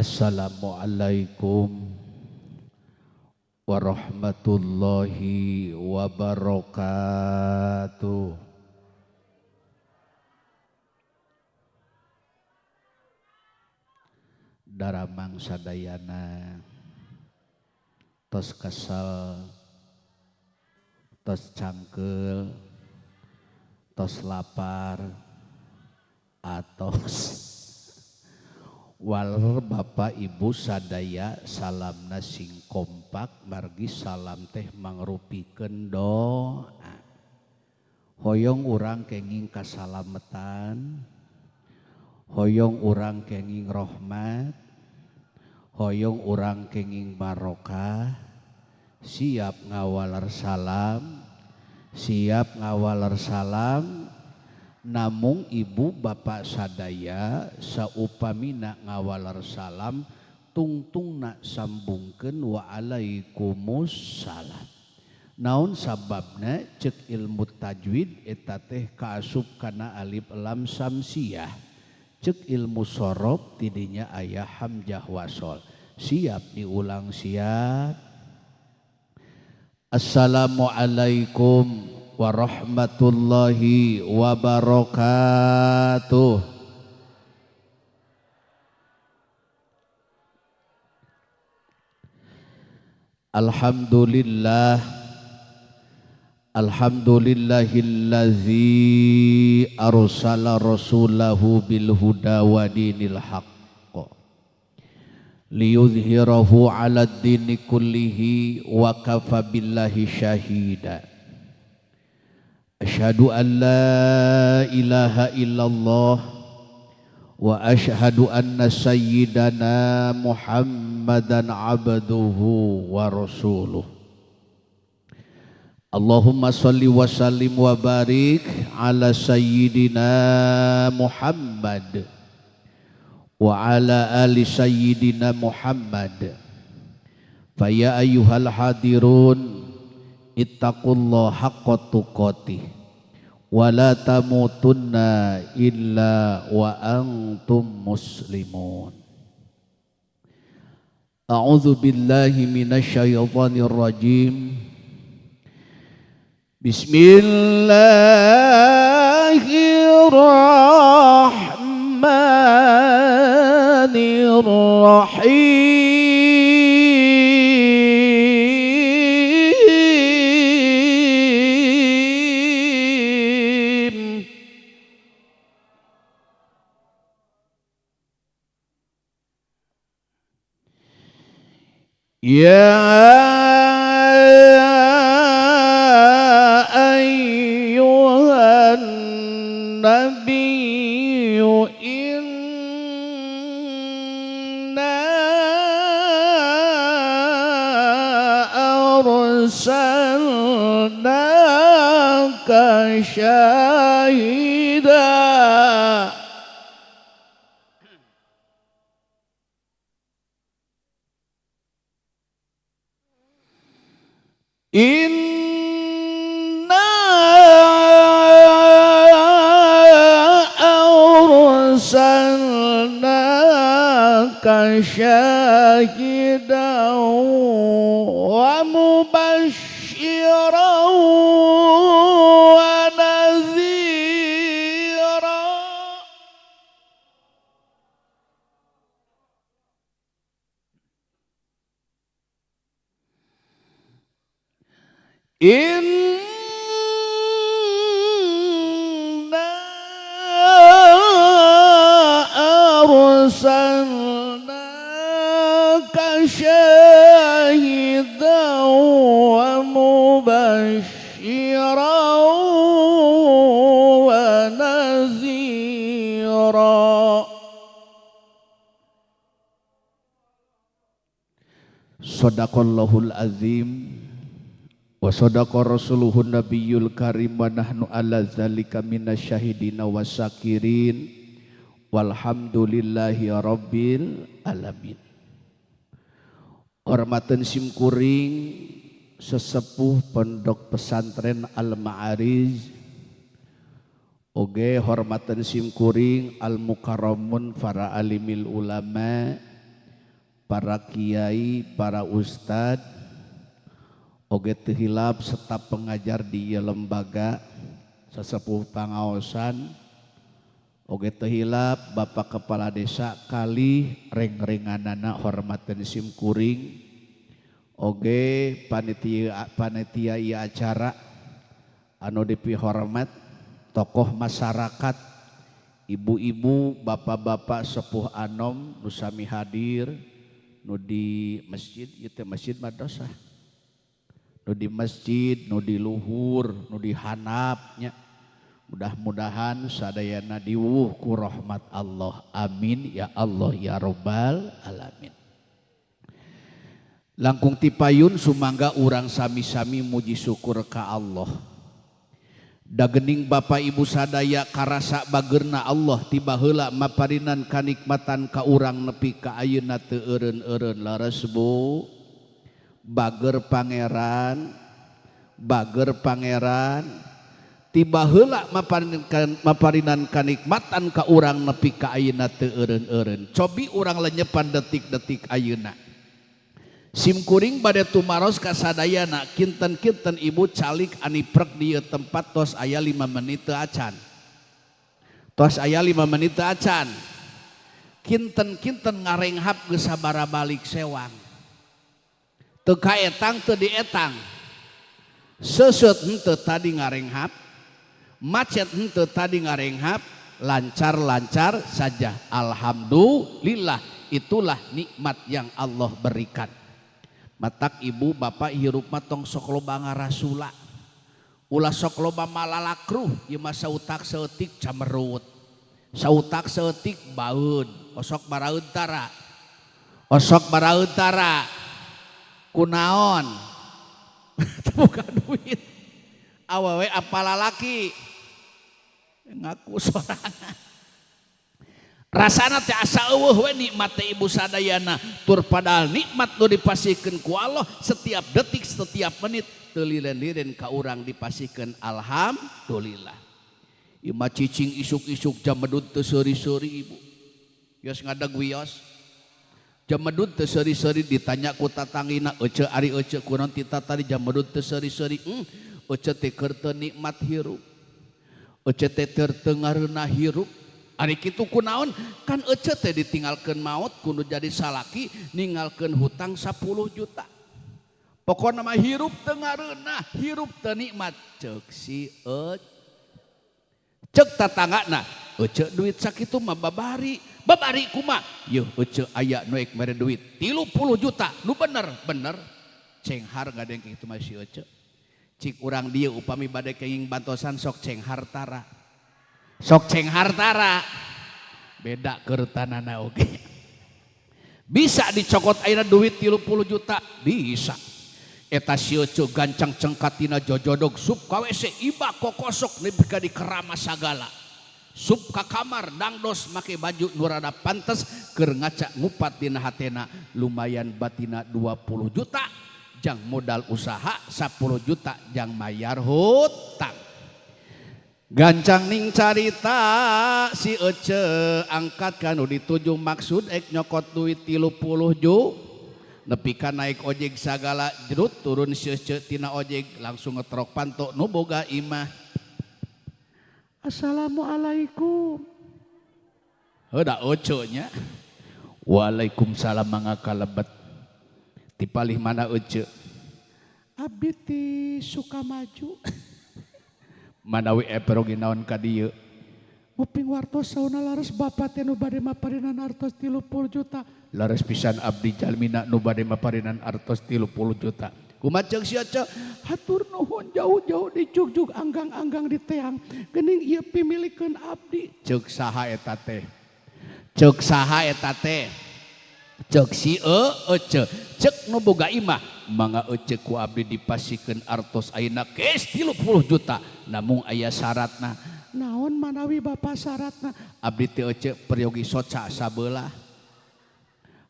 Assalamualaikum warahmatullahi wabarakatuh. Daramang sadayana tos kesel, tos cangkeul, tos lapar, atos waler Bapak Ibu sadaya salamna sing kompak margi salam teh mangrupikeun doa. Hoyong urang kenging kasalametan, hoyong urang kenging rahmat, hoyong urang kenging barokah, siap ngawaler salam, siap ngawaler salam. Namung ibu bapak sadaya saupamina ngawaler salam tungtungna sambungkeun wa alaikumussalam. Naon sababna cek ilmu tajwid eta teh kaasup kana alif lam samsiah. Cek ilmu sorob tidinya aya hamzah wasol. Siap diulang siap. Assalamualaikum warahmatullahi wabarakatuh. Alhamdulillah, alhamdulillahillazi arsala rasulahu bil huda wa dinil haqq liyudhhirahu 'alad dini kullihi wa kafa billahi syahida. Asyhadu an la ilaha illallah wa asyhadu anna sayyidana Muhammadan abduhu wa rasuluh. Allahumma salli wa sallim wa barik ala sayyidina Muhammad wa ala ali sayyidina Muhammad. Fa ya ayyuhal hadirun ittaqullaha haqqa tuqatih wa la tamutunna illa wa antum muslimun. A'udzu billahi minasyaitonir rajim. Bismillahirrahmanirrahim. Ya ayyuhan nabiyyu inna arsalnaka syahida. Inna arsalnaka syahidan wa mubasysyiran wa nadhira. Inna arsalnaka syahidan wa mubasysyiran wa nadhira. Shadaqallahul azim. Wa sadaqa rasuluhun nabiyul karim wa nahnu ala zalika minasyahidina wasakirin walhamdulillahi rabbil alamin. Hormaten simkuring sesepuh pondok pesantren Al-Ma'arij, oge hormaten simkuring al-mukarramun para alimil ulama, Para kiai, para ustad, oge teu hilap staf pengajar di ieu lembaga, sesepuh pangaosan, oge teu hilap Bapak Kepala Desa kali reng-renganana hormateun sim kuring, oge panitia panitia ieu acara anu dipihormat, tokoh masyarakat, ibu-ibu, bapak-bapak, sepuh anom nu sami hadir, nu di masjid ieu teh masjid madrasah, nu di masjid, nu di luhur, nu di handap nya, mudah-mudahan sadayana diwuh ku rahmat Allah. Amin ya Allah ya robbal alamin. Langkung tipayun sumangga urang sami-sami muji syukur ka Allah. Da gening Bapak Ibu sadaya karasa bagerna Allah tiba heula maparinan kanikmatan ka urang nepi ka ayeuna teu eureun-eureun. Leres, Bu? Bager pangeran, bager pangeran, tiba heula maparinan kanikmatan ka urang nepi ka ayeuna teu eureun-eureun. Cobi urang lenyepan detik-detik ayeuna. Sim kuring bade tumaros ka sadayana, kinten-kinten ibu calik aniprek di ieu tempat tos aya 5 menit teu acan, tos aya 5 menit teu acan? Kinten-kinten ngarenghap geus sabara balik sewang, teu kaetang, teu dietang? Seuseut henteu tadi ngarenghap? Macet henteu tadi ngarenghap? Lancar-lancar saja. Alhamdulillah, itulah nikmat yang Allah berikan. Matak ibu bapak hirup mah tong sok loba ngarasula, ulah sok loba malalakruh. Ieu mah sautak saeutik camerut, sautak saeutik baeud. Osok baraeud tara? Osok baraeud tara? Kunaon? Teu boga duit. Awewe apa lalaki? Ngaku sorangan. Rasana teh asa eueuh we nikmat teh, ibu sadayana. Tur padahal nikmat nu dipasihkeun ku Allah setiap detik, setiap menit teu liren-liren ka urang dipasihkeun. Alhamdulillah. Ieu mah cicing isuk-isuk jam medud teu seuri-seuri, ibu. Yos ngadeg wios. Jam medud teu seuri-seuri, ditanya ku tatangina, "Ece, ari ece kunaon tita tadi jam medud teu seuri-seuri?" Ece teh keur teu nikmat hirup. Ece teh teu ngareunah hirup." Ari kitu kunaon? Kan ece teh ditinggalkeun maot kudu jadi salaki, ninggalkeun hutang 10 juta. Pokokna mah hirup teu ngareunah, hirup teu nikmat, ceuk si Ece. Cek tatanggana, "Ece, duit sakitu mah babari." "Babari kumaha?" "Yeuh, ece aya nu ek mere duit 30 juta." "Nu bener?" "Bener." Cenghar ngadeng kitu mah si Ece. Cik urang dieu upami bade kenging bantosan sok cenghar tara? Sok cenghar tara? Beda keretanana oge. Bisa dicokot ayeuna duit 30 juta? Bisa. Eta si Ece gancang cengkatina jojodog sup ka WC, ibak kokosok nepi ka dikeramas sagala. Sup ka kamar, dangdos make baju nu rada pantes, keur ngaca ngupat dina hatena, lumayan batina 20 juta jang modal usaha, 10 juta jang mayar hutang. Gancang ning carita, si Ece angkat kanu dituju, maksud ek nyokot duit 30 ju. Nepi ka naik ojek sagala jerut, turun si Ece tina ojek langsung ngetrok panto nu boga imah. "Assalamualaikum." Heuda Ece nya. "Waalaikumsalam, mangga kalebet. Ti palih mana, Ece?" "Abdi ti Sukamaju." "Manawi eprogi naon ka dieu?" "Nguping wartos sauna laras bapak teh nu bade maparinan artos 30 juta." "Laras pisan, abdi jalmina nu bade maparinan artos 30 juta." Kumaha ceuk si Ece? "Hatur nuhun, jauh-jauh dijugjug, anggang-anggang diteang. Geuning ieu pimilikeun abdi." Ceuk saha eta teh? Ceuk saha eta teh? Ceuk si Ece. Cek nu boga imah, "Mangga Ece, ku abdi dipasihkeun artos ayeuna cash 30 juta. Namung aya syaratna." "Naon manawi bapak syaratna?" "Abdi teh Ece peryogi soca sabelah.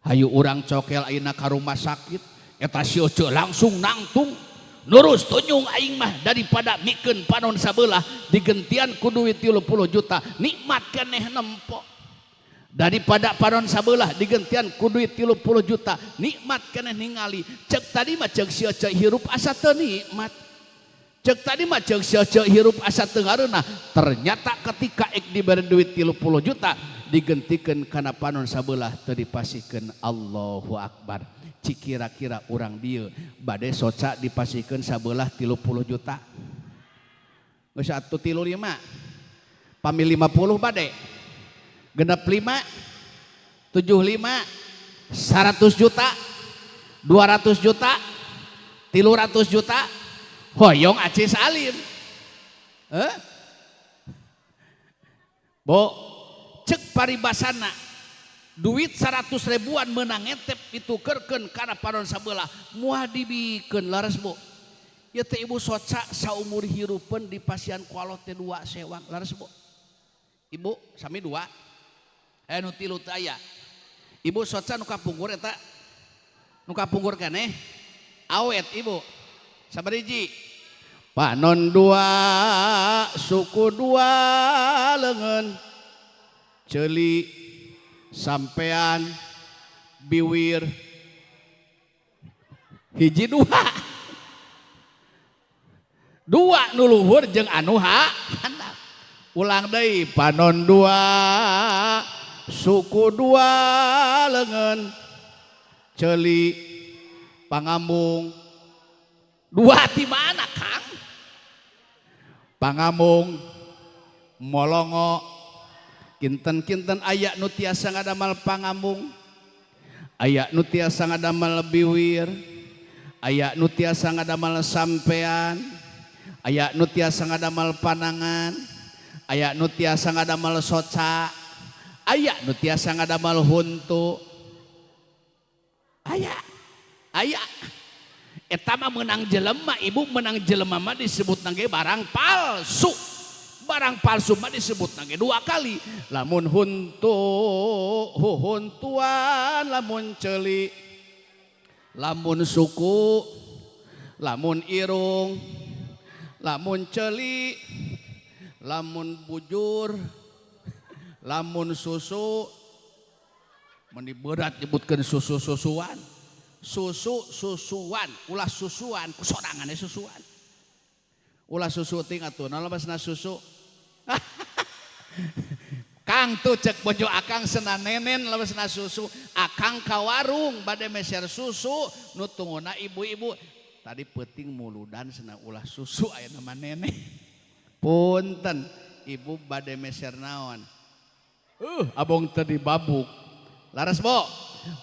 Hayu urang cokel ayeuna ka rumah sakit." Eta si Ece langsung nangtung. "Nurus tunyung aing mah daripada mikeun panon sabelah digentian ku duit 30 juta, nikmat keneh nempo." Daripada panon sabelah digentian ku duit 30 juta, nikmat keneh ningali. Cek tadi mah cek si Ece hirup asa teu nikmat. Cek tadi mah cek si Ece hirup asa teu ngareunah. Ternyata ketika ek diberi duit 30 juta digentikeun kana panon sabelah teu dipasihkeun. Allahu akbar. Cik kira-kira urang dieu bade soca dipasihkeun sabelah 30 juta. Geus atuh 35. Pami 50 bade. Genep 5, 75, 100 juta, 200 juta, 300 juta, hoyong acis alim. Eh? Bo, cek paribasana duit 100 ribuan menang ngetep ditukerkeun kana panon sabelah moal dibikeun, laras Bu? Ya teh ibu soca saumur hirupeun dipasihan ku Allah teh dua sewang, laras Bu? Ibu sami dua. Nu tilu teu aya. Ibu soca nu kapungkur eta nu kapungkur keneh awet ibu. Sabar hiji. Panon dua, suku dua, leungeun, ceuli, sampean, biwir hiji dua. Dua nu luhur jeung anu ha handap. Ulang deui, panon dua, suku dua, leungeun, ceuli, pangambung dua. Ti mana Kang pangambung molongo? Kinten-kinten aya nu tiasa ngadamal pangambung, aya nu tiasa ngadamal biwir, aya nu tiasa ngadamal sampean, aya nu tiasa ngadamal panangan, aya nu tiasa ngadamal soca, aya nu tiasa ngadamal huntu, aya aya. Eta mah menang jelema ibu, menang jelema mah disebut nage barang palsu. Barang palsu mah disebut nage dua kali, lamun huntu huhuntuan, lamun ceuli, lamun suku, lamun irung, lamun ceuli, lamun bujur, lamun susu. Meni berat nyebutkeun susu-susuan, susu susuan, ulah susuan ku sorangan susuan, ulah susu ting atuh naon basna susu. Kang tuh cek bojo akang sena nenen lebesna susu. Akang ka warung bade meser susu, nu tunguna ibu-ibu. Tadi peuting muludan sena ulah susu, aya nama nenek. Punten ibu, bade meser naon? Abong tadi babuk. Laras bo?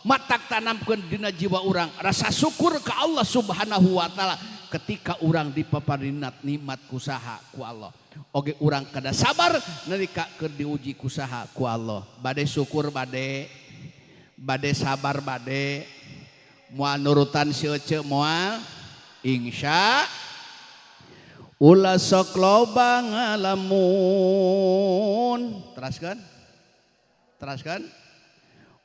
Matak tanamkeun dina jiwa urang rasa syukur ke Allah Subhanahu wa Taala ketika urang dipaparinat nikmat kusaha ku Allah. Oge urang kada sabar nalika keur diuji kusaha ku Allah. Bade syukur bade, bade sabar bade, moal nurutan si Ece moal insya. Ulah sok loba ngalamun. Teraskan, teraskan.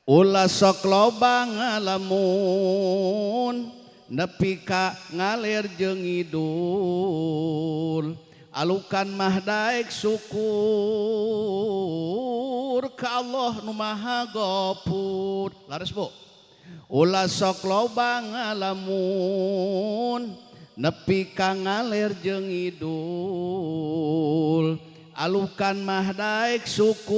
Ulah sok loba ngalamun nepi ka ngalir jeung ngidul. Alukan mah daek syukur ka Allah nu Maha Gopur. Laras Bu? Ulah sok loba ngalamun nepi ka ngalir jeung ngidul. Alukan mah daek syukur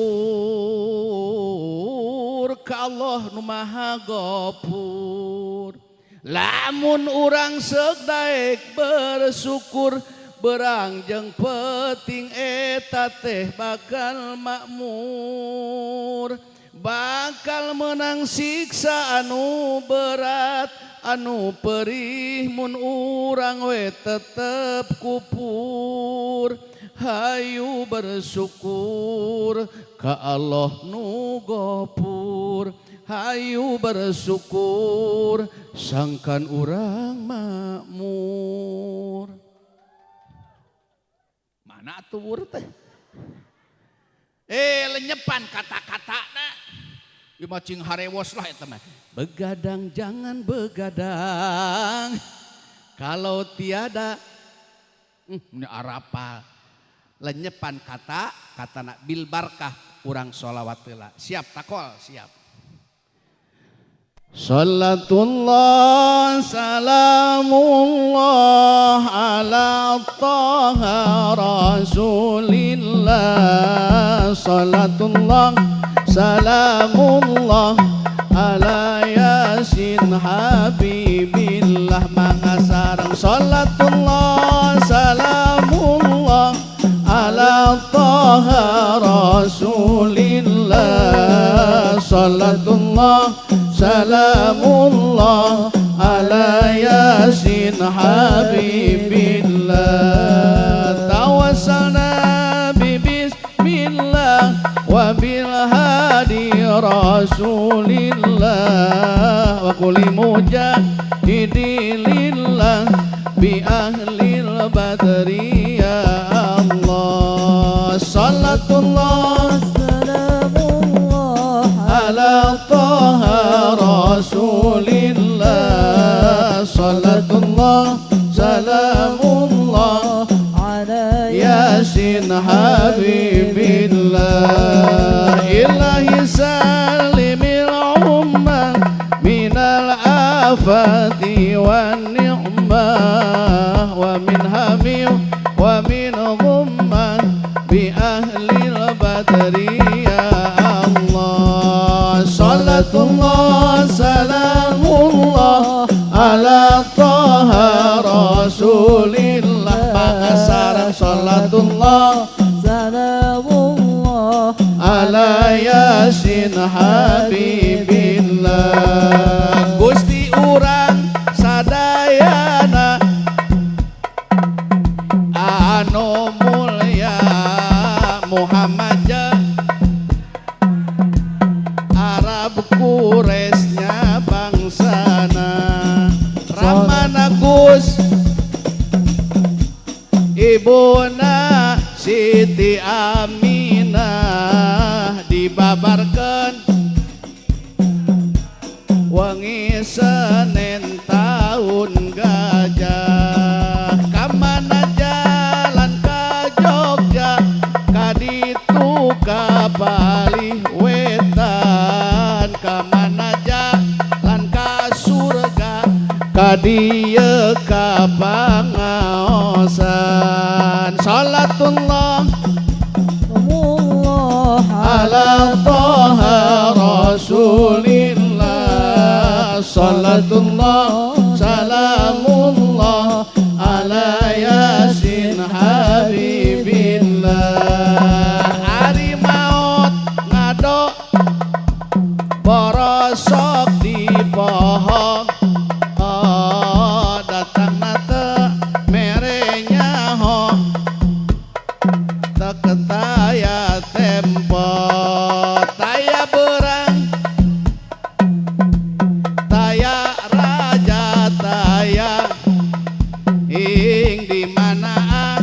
ka Allah nu Maha Gopur. Lamun urang seuk daek bersyukur, berang jeung peting eta teh bakal makmur, bakal menang siksa anu berat anu perih mun urang we tetep kupur. Hayu bersyukur ka Allah nu Gopur, hayu bersyukur sangkan urang makmur. Mana atuh teh lenyepan kata-kata na. Ieu mah cing harewos lah eta mah. Begadang jangan begadang kalau tiada ini arapal. Lenyepan kata kata nak bil barkah. Urang sholawat heula. Siap takol, siap. Salatullah salamullah ala Taha Rasulillah. Salatullah salamullah ala Yasin Habibillah. Mangga sareng. Salatullah salamullah ala Taha Rasulillah. Salatullah salamullah ala Yasin Habibillah. Tawassalna bi bismillah wa bil hadi Rasulillah wa kulli mujahidin lillah bi ahlil badri ya Allah. Salatullah salamullah ala Taha Rasulillah. Salatullah salamullah ala Yasin Habibillah. Ilahi salimil ummah minal afati wan ni'mah wa min hamim wa min ghummah bi ahlil badri ya Allah. Salatullah salamullah ala Taha Rasulillah. Maka sareng salatullah salamullah ala Yasin Habibillah. Gusti urang sadayana anu mulya Muhammad jeung Arab Quraisnya bangsana. Ramana Gus Ibuna Siti Aminah dibabarkeun wengi Senin tahun gajah. Kamana jalan ka Jogja kaditu ka Bali wetan. Kamana jalan ka surga kadieu ka pangaosan. Salatullah Allah ala Taha Rasulillah. Salatullah salamullah ala Yasin Habibillah. Ari maot ngado borosok di pohon datang nate mere nyaho teketaya tempo taya berang taya raja taya ing di mana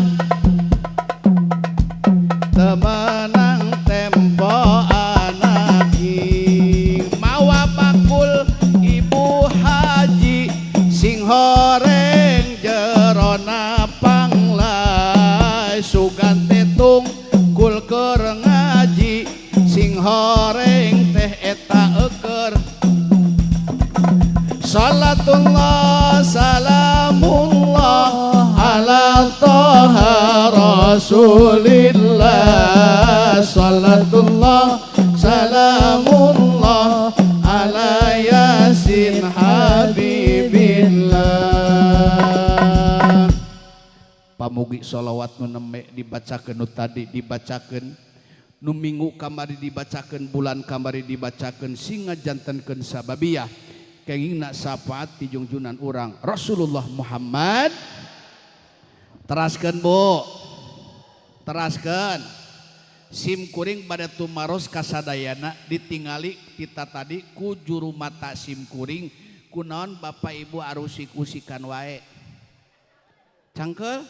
temenang tempo anaki mawa bakul ibu haji sing horeng jerona panglai sugan tetung kul keur ngaji sing horeng teh eta eukeur. Salatullah salamullah ala Taha Rasulillah. Salatullah salamullah ala Yasin Habibillah. Pamugi sholawat nu nembe dibacakeun nu tadi dibacakeun nu minggu kamari dibacakeun bulan kamari dibacakeun sing ngajantenkeun sababiyah kengingna syafaat ti jungjunan urang Rasulullah Muhammad. Teraskeun Bu, teraskeun. Sim kuring bade tumaros kasadayana ditingali kita tadi ku juru mata sim kuring kunaon Bapak Ibu arusik-usikan wae. Cangkel?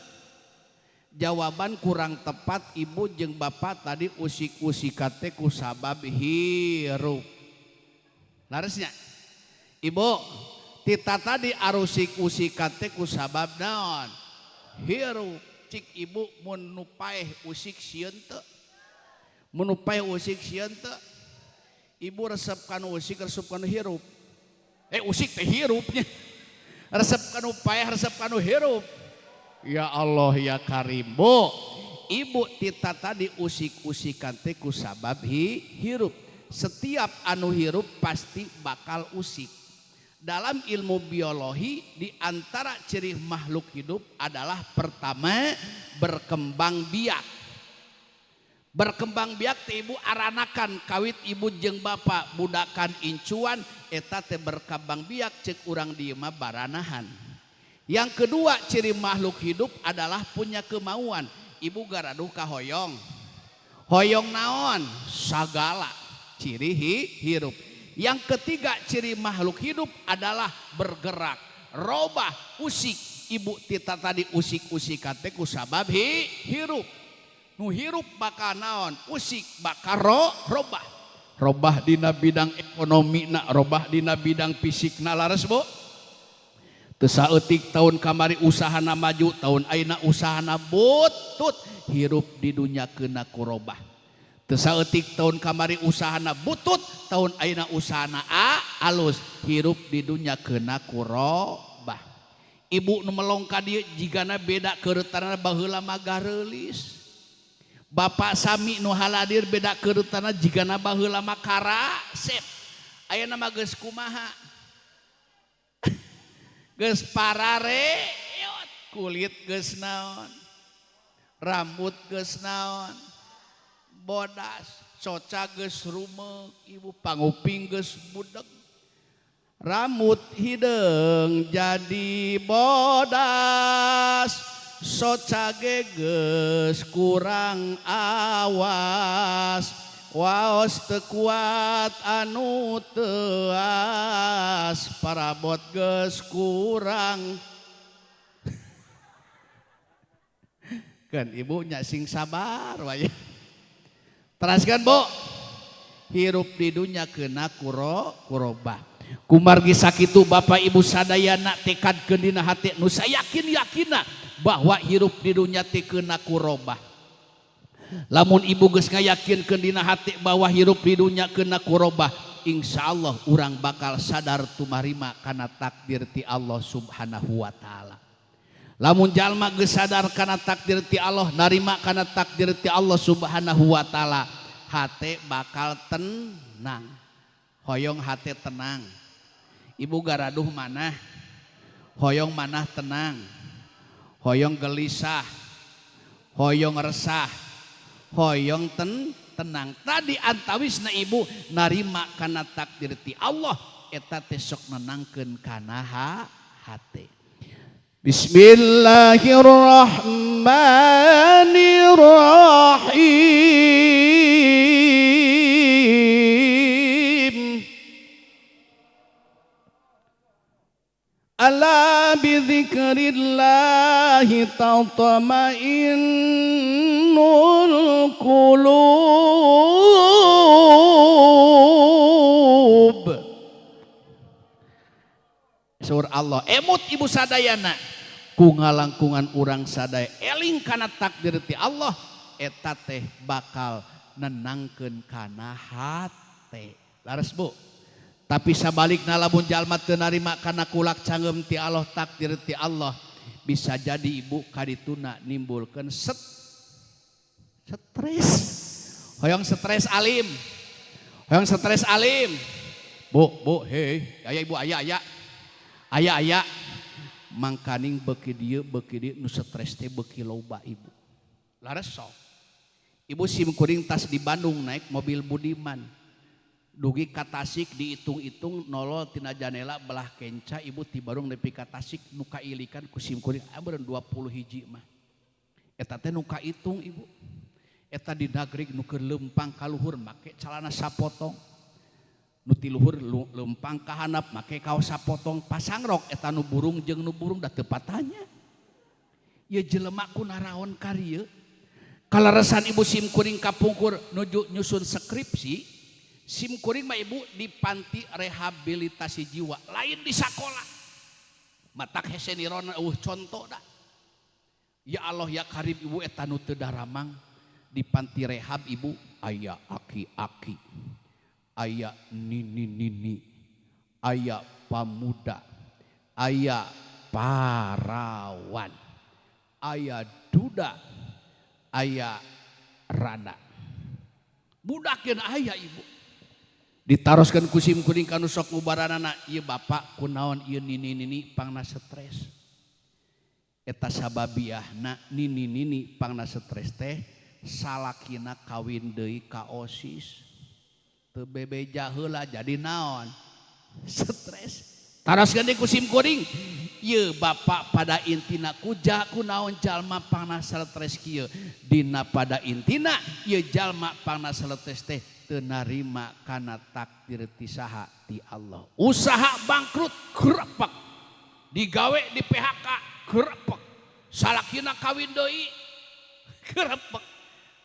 Jawaban kurang tepat ibu jeung bapak tadi usik-usikan teh ku sabab hirup. Laresnya? Ibu, tita tadi arusik-usikan teh ku sabab naon? Hirup. Cik ibu mun nu paeh usik sieun teu? Mun paeh usik sieun teu? Ibu resep kanu usik, resep kanu hirup. Usik teh hirupnya. Resep kanu paeh, resep kanu hirup. Ya Allah ya Karim. Bu, ibu tita tadi usik-usikan teh ku sabab hirup. Setiap anu hirup pasti bakal usik. Dalam ilmu biologi di antara ciri makhluk hidup adalah pertama berkembang biak. Berkembang biak teh ibu aranakan kawit ibu jeung bapa budakan incuan eta teh berkembang biak cek urang dieu mah baranahan. Yang kedua ciri makhluk hidup adalah punya kemauan. Ibu garaduh kahoyong. Hoyong naon? Sagala ciri hirup. Yang ketiga ciri makhluk hidup adalah bergerak, robah, usik. Ibu tita tadi usik-usikan teh ku sabab hirup. Nu hirup bakal naon? Usik bakal robah. Robah dina bidang ekonomi na, robah dina bidang fisik na, laras bu? Teu saeutik tahun kamari usahana maju, tahun ayeuna usahana butut, hirup di dunya keuna ku robah. Teu saeutik tahun kamari usahana butut, tahun ayeuna usahana alus, hirup di dunya keuna ku robah. Ibu nu melong ka dieu jigana beda keureutana baheula mah gareulis. Bapak sami nu haladir beda keureutana jigana baheula mah karasep. Ayeuna mah geus kumaha? Geus parareot, kulit geus naon? Rambut geus naon? Bodas, soca geus rumeuk, ibu panguping geus budeg. Rambut hideung jadi bodas, soca ge geus kurang awas, waos teu kuat anu teuas, parabot geus kurang. Kan ibunya sing sabar wae. Teraskan bu, hirup di dunya kena kurobah. Kumargi sakitu bapak ibu sadayana tekadkeun dina hate nu sayakin-yakina bahwa hirup di dunya teh keuna kurobah. Lamun ibu geus ngayakinkeun dina hate bahwa hirup di dunya keuna kurobah, insyaallah urang bakal sadar tumarima kana takdir ti Allah Subhanahu wa taala. Lamun jalma geus sadar kana takdir ti Allah, narima kana takdir ti Allah Subhanahu wa taala, hate bakal tenang. Hoyong hate tenang. Ibu garaduh manah? Hoyong manah tenang. Hoyong gelisah, hoyong resah, hoyong tenang. Tadi antawisna ibu narima kana takdir ti Allah, eta teh sok nenangkeun kana hate. Bismillahirrahmanirrahim. Ala bidzikrillahi tatma'innul qulub. Surah Allah emut ibu sadayana ku ngalangkungan urang sadaya eling kana takdir ti Allah, eta teh bakal nenangkeun kana hate. Laras bu? Tapi sabalikna lamun jalma teu narima kana kulak cangeum ti Allah, takdir ti Allah, bisa jadi ibu kadituna nimbulkeun stres. Hoyong stres alim. Hoyong stres alim. Bu, bu, hei, aya ibu aya aya. Aya aya. Mangkaning beuki dieu nu stres teh beuki loba ibu. Laras sok. Ibu sim kuring tas di Bandung naik mobil Budiman. Dugi ka Tasik dihitung-hitung nolol tina janela belah kenca ibu ti Barung nepi ka Tasik nu kailikan ku sim kuring beureun 20 hiji mah. Eta teh nu kaitung ibu. Eta di Nagrig nu keur leumpang ka luhur make calana sapotong. Nu ti luhur leumpang ka handap make kaos sapotong pasangrok eta nu burung jeung nu burung da teu patanya. Ieu jelema ku naraon karieu. Kaleresan ibu sim kuring kapungkur nuju nyusun skripsi. Sim kuring mah ibu di panti rehabilitasi jiwa, lain di sakola. Matak hese nirona eueuh contoh da. Ya Allah ya Karim ibu eta nu teu daramang Di panti rehab ibu aya aki-aki, aya nini-nini, aya pamuda, aya parawan, aya duda, aya randa. Budakeun aya ibu. Ditaroskeun ku sim kuring ka nu sok ngubaranana, ieu bapak kunaon ieu nini-nini pangna stres. Eta sababiahna nini-nini pangna stres teh salakina kawin deui ka OSIS. Teu bebeja heula jadi naon? Stres. Taroskeun deui ku sim kuring, ieu bapak pada intina kuja kunaon jalma pangna stres kieu. Dina pada intina ieu jalma pangna stres teh teu narima kana takdir ti saha? Ti Allah. Usaha bangkrut grepek, digawe di PHK grepek, salakina kawin deui grepek.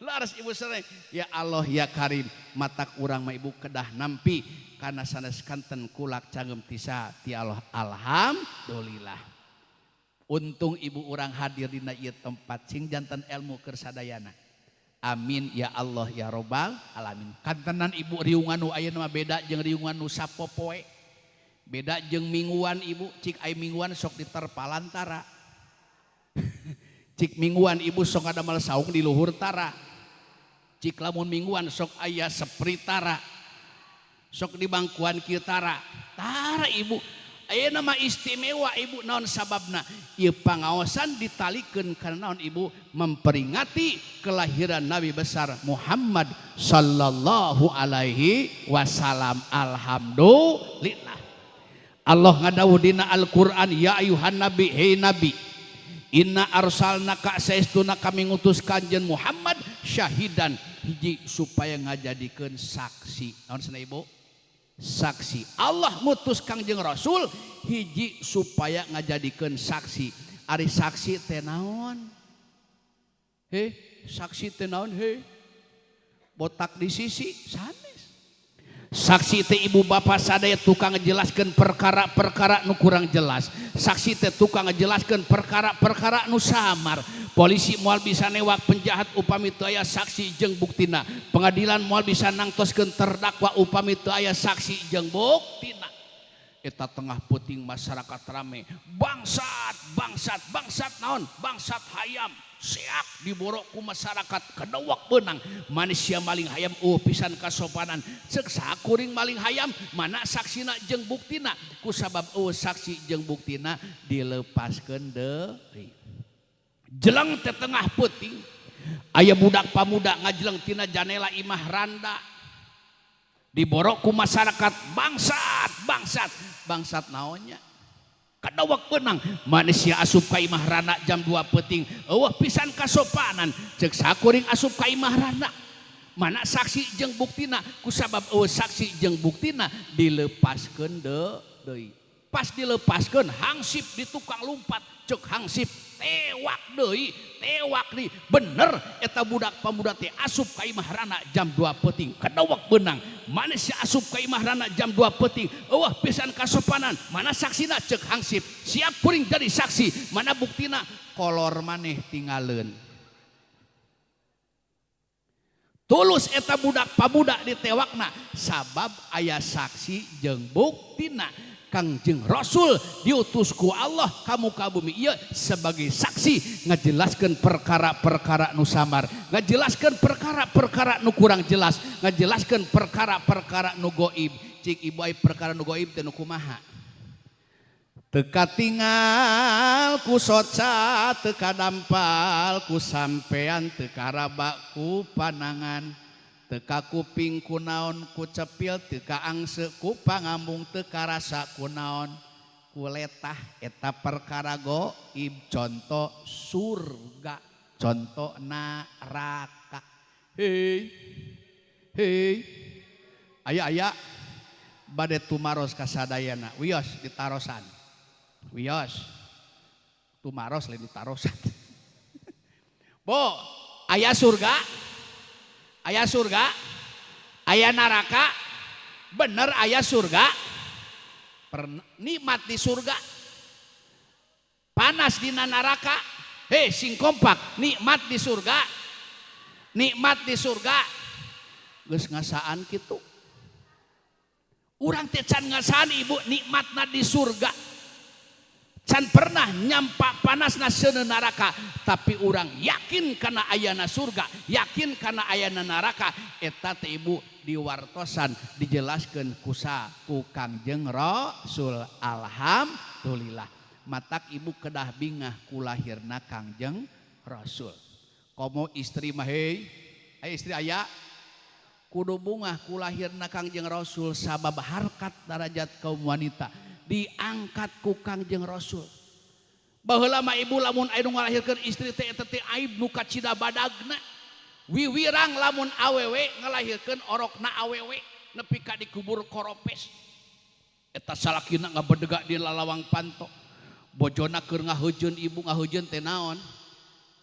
Laras ibu sering ya Allah ya Karim, matak urang mah ibu kedah nampi kana sanes kanten kulak cangem ti saha? Ti Allah. Alhamdulillah, untung ibu urang hadir dina ieu tempat sing janten ilmu keur sadayana. Amin ya Allah ya robbal alamin. Kantenan ibu, riungan nu ayeuna mah beda jeung riungan nu sapopoe, beda jeung mingguan ibu. Cik ai mingguan sok diterpalan tara, cik mingguan ibu sok ngadamel saung di luhur tara, cik lamun mingguan sok aya sepri tara, sok di bangkuan kieu tara tara. Ibu, ayeuna mah istimewa ibu. Naon sababna? Ieu pangaosan ditalikeun kana naon ibu? Memperingati kelahiran Nabi besar Muhammad sallallahu alaihi wasallam. Alhamdulillah, Allah ngadawuh dina Al-Qur'an, ya ayuhan nabi, hei nabi, inna arsalnaka, saestuna kami ngutus kanjeng Muhammad, syahidan, hiji supaya ngajadikeun saksi. Naon cenah ibu? Saksi. Allah ngutus Kangjeng Rasul hiji supaya ngajadikeun saksi. Ari saksi teh naon? He, saksi teh naon? He, botak di sisi sanes. Saksi teh ibu bapak sadaya tukang ngejelaskan perkara-perkara nu kurang jelas. Saksi teh tukang ngejelaskan perkara-perkara nu samar. Polisi moal bisa newak penjahat upami teu aya saksi jeung buktina. Pengadilan moal bisa nangtoskeun terdakwa upami teu aya saksi jeung buktina. Eta tengah peuting masyarakat rame, bangsat, bangsat, bangsat naon? Bangsat hayam. Seak diborok ku masyarakat kedewek beunang. Manusia maling hayam pisan kasopanan. Cek saha kuring maling hayam? Mana saksina jeung buktina? Ku sabab euweuh saksi jeung buktina dilepaskeun deui. Jeleng teh tengah peuting aya budak pamuda ngajeleng tina janela imah randa. Diborok ku masyarakat, bangsat, bangsat, bangsat naonnya? Kadawak benang. Manusia asup ka imah randa jam 2 peuting euweuh pisan kasopanan. Cek saha kuring asup ka imah randa? Mana saksi jeung buktina? Ku sabab euweuh saksi jeung buktina dilepaskeun deui. Pas dilepaskeun, hangsip di tukang lumpat. Cek hangsip, tewak deui, tewak deui. Bener eta budak pamuda teh asup ka imah randa jam 2 peuting. Kadawak beunang. Manusia asup ka imah randa jam 2 peuting euweuh pisan kasopanan. Mana saksina? Cek hangsip, siap kuring jadi saksi. Mana buktina? Kolor maneh tingaleun. Tulus eta budak pamuda ditewakna sabab aya saksi jeung buktina. Kangjeng Rasul diutus ku Allah ka muka bumi ieu sebagai saksi, ngajelaskeun perkara-perkara nu samar, ngajelaskeun perkara-perkara nu kurang jelas, ngajelaskeun perkara-perkara nu goib. Cik ibu, ai perkara nu goib teh nu kumaha? Teu katingal ku soca, teu kadampal ku sampean, teu karaba ku panangan, teu kakuping ku naon ku cepil, teu kaangse ku pangambung, teu karasa ku naon ku letah. Eta perkara goib, contoh surga, contoh neraka. Hei hei, aya aya bade tumaros kasadayana. Wios ditarosan, wios tumaros lain ditarosan. Bo, aya surga, aya surga, aya neraka. Bener aya surga? Nikmat di surga, panas di neraka. Hei, sing kompak, nikmat di surga, Nikmat di surga. Geus ngasaan kitu. Urang teh can ngasaan ibu nikmatna di surga. Can pernah nyampak panasna seuneu neraka, tapi urang yakin kana ayana surga, yakin kana ayana neraka. Eta teh ibu diwartosan dijelaskeun kusa ku Kangjeng Rasul. Alhamdulillah. Matak ibu kedah bingah ku lahirna Kangjeng Rasul. Komo istri mah hei, aya istri aya kudu bungah ku lahirna Kangjeng Rasul sabab harkat darajat kaum wanita diangkat ku Kangjeng Rasul. Baheula mah ibu lamun aya nu ngalahirkeun istri teh eta teh aib nu kacida badagna. Wiwirang lamun awewe ngalahirkeun orokna awewe nepi ka dikubur koropes. Eta salakina ngabedega di lalawang panto. Bojona keur ngaheujeun ibu ngaheujeun teh naon?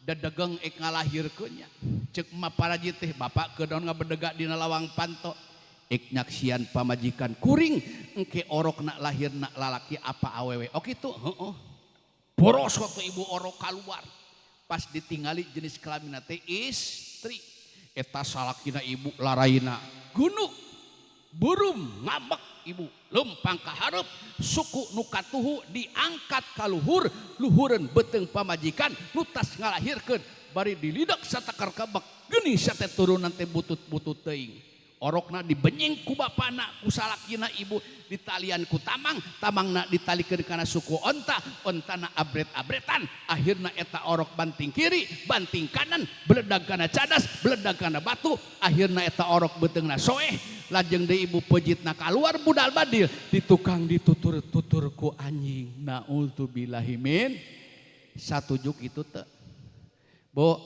Dedegeng ek ngalahirkeun nya. Ceuk emak paraji teh bapak keur naon ngabedega dina lawang panto? Ek nyaksian pamajikan kuring engke orokna lahirna lalaki apa awewe. Oh kitu heeh. Boros waktu ibu orok keluar. Pas ditingali jenis kelaminna teh istri. Eta salakina ibu laraina gunuk burum ngambek ibu lempang ka hareup suku nu katuhu diangkat ka luhur luhureun beuteung pamajikan nu tas ngalahirkeun bari dilidak satakar kabek geuning sate turunan teh butut-butut teuing. Orokna dibenying ku bapana ku salakina ibu ditalian ku tamang tamangna ditalikeun kana suku onta ontana abret-abretan akhirna eta orok banting kiri banting kanan beledag kana cadas beledag kana batu akhirna eta orok beuteungna soeh lajeng deui ibu pejitna kaluar budal badil di tukang ditutur-tutur ku anjing. Naudzubillahi min satujuk itu teu Bu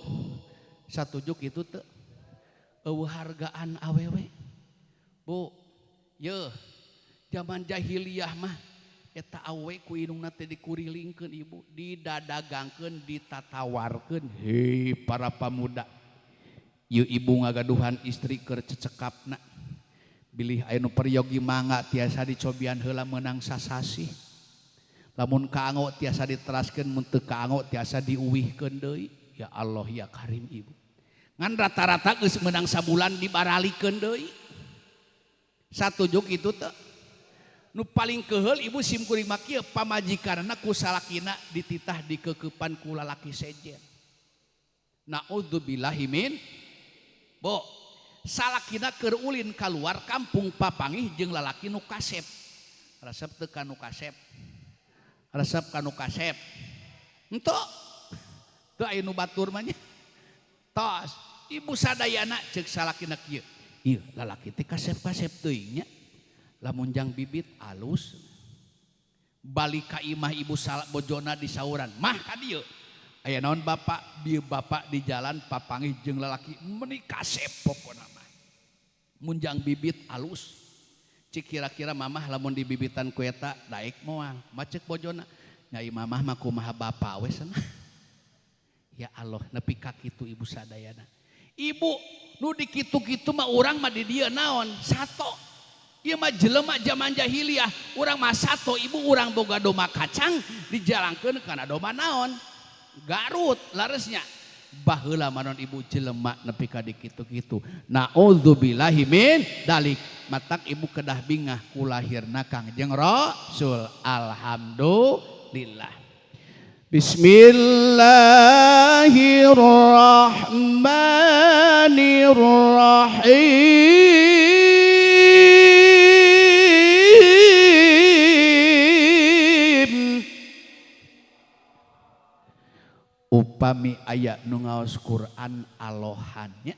satujuk itu teu eueuh hargaan awewe. Bu yeuh zaman jahiliyah mah eta awewe ku indungna teh dikurilingkeun ibu didadagangkeun ditatawarkeun. Hei para pamuda ieu ibu ngagaduhan istri keur cecekapna bilih aya nu peryogi mangga tiasa dicobian heula meunang sasasih lamun kaanggo tiasa diteraskeun mun teu kaanggo tiasa diuwihkeun deui. Ya Allah ya Karim ibu ngan rata-rata geus meunang sabulan dibaralikeun deui. Satujuk itu teh nu paling keheul ibu sim kuring mah kieu pamajikanna ku salakina dititah dikeukepan ku lalaki sejen. Naudzubillahi min bo salakina keur ulin kaluar kampung papangih jeung lalaki nu kasep. Resep teu ka nu kasep? Resep ka nu kasep? Henteu. Teu aya nu batur mah nya. Tos ibu sadayana ceuk salakina kieu. Ieu lalaki teh kasep-kasep teuing nya. Lamun jang bibit alus. Balik ka imah ibu bojona disauran, mah ka dieu. Aya naon bapak? Bieu bapak di jalan papangih jeung lalaki meuni kasep pokona mah. Mun jang bibit alus. Cik kira-kira mamah lamun dibibitan ku eta daek moal. Macek bojona, nyai mamah mah kumaha bapak we cenah. Ya Allah nepi ka kitu ibu sadayana. Ibu nu dikitu-kitu mah urang mah di dieu naon? Sato. Ieu mah jelema zaman jahiliyah, urang mah sato ibu urang boga domba kacang dijalangkeun kana domba naon? Garut laresnya. Baheula manon ibu jelema nepi ka dikitu-kitu. Naudzubillahi min dalik. Matak ibu kedah bingah ku lahirna Kangjeng Rasul. Alhamdulillah. Bismillahirrahmanirrahim. Upami aya nu ngaos Quran alohannya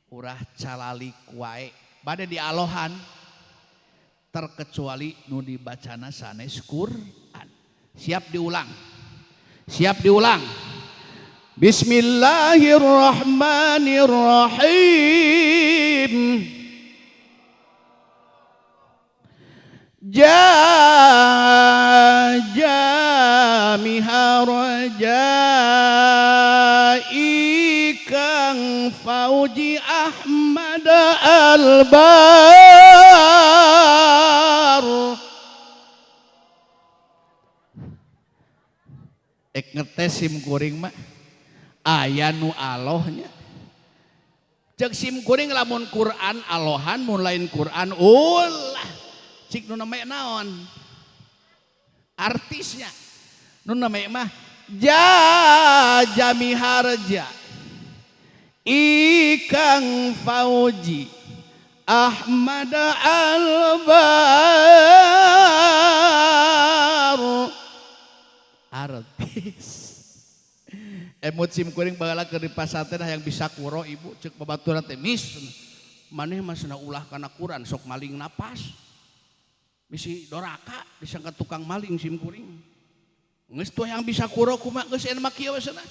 urah calalik wae bade dialohan terkecuali nu dibacana sanes Quran. Siap diulang. Siap diulang. Bismillahirrahmanirrahim. Jami harjai kang Fauji Ahmad Albar. Ek ngetes sim kuring mah aya nu alohnya. Cek sim kuring lamun Quran alohan mun lain Quran ulah. Cik nu namanya naon? Artisnya. Nu namanya mah Jajami Harja Ikang Fauji Ahmad Albar artis. Emut sim kuring baheula keur di pasantren hayang bisa kuro ibu cek babaturan teh mis maneh mah cenah ulah kana Quran sok maling napas. Bisi doraka disangka tukang maling sim kuring. Geus tuh yang bisa kuro kumaha geus enak mah kieu we cenah.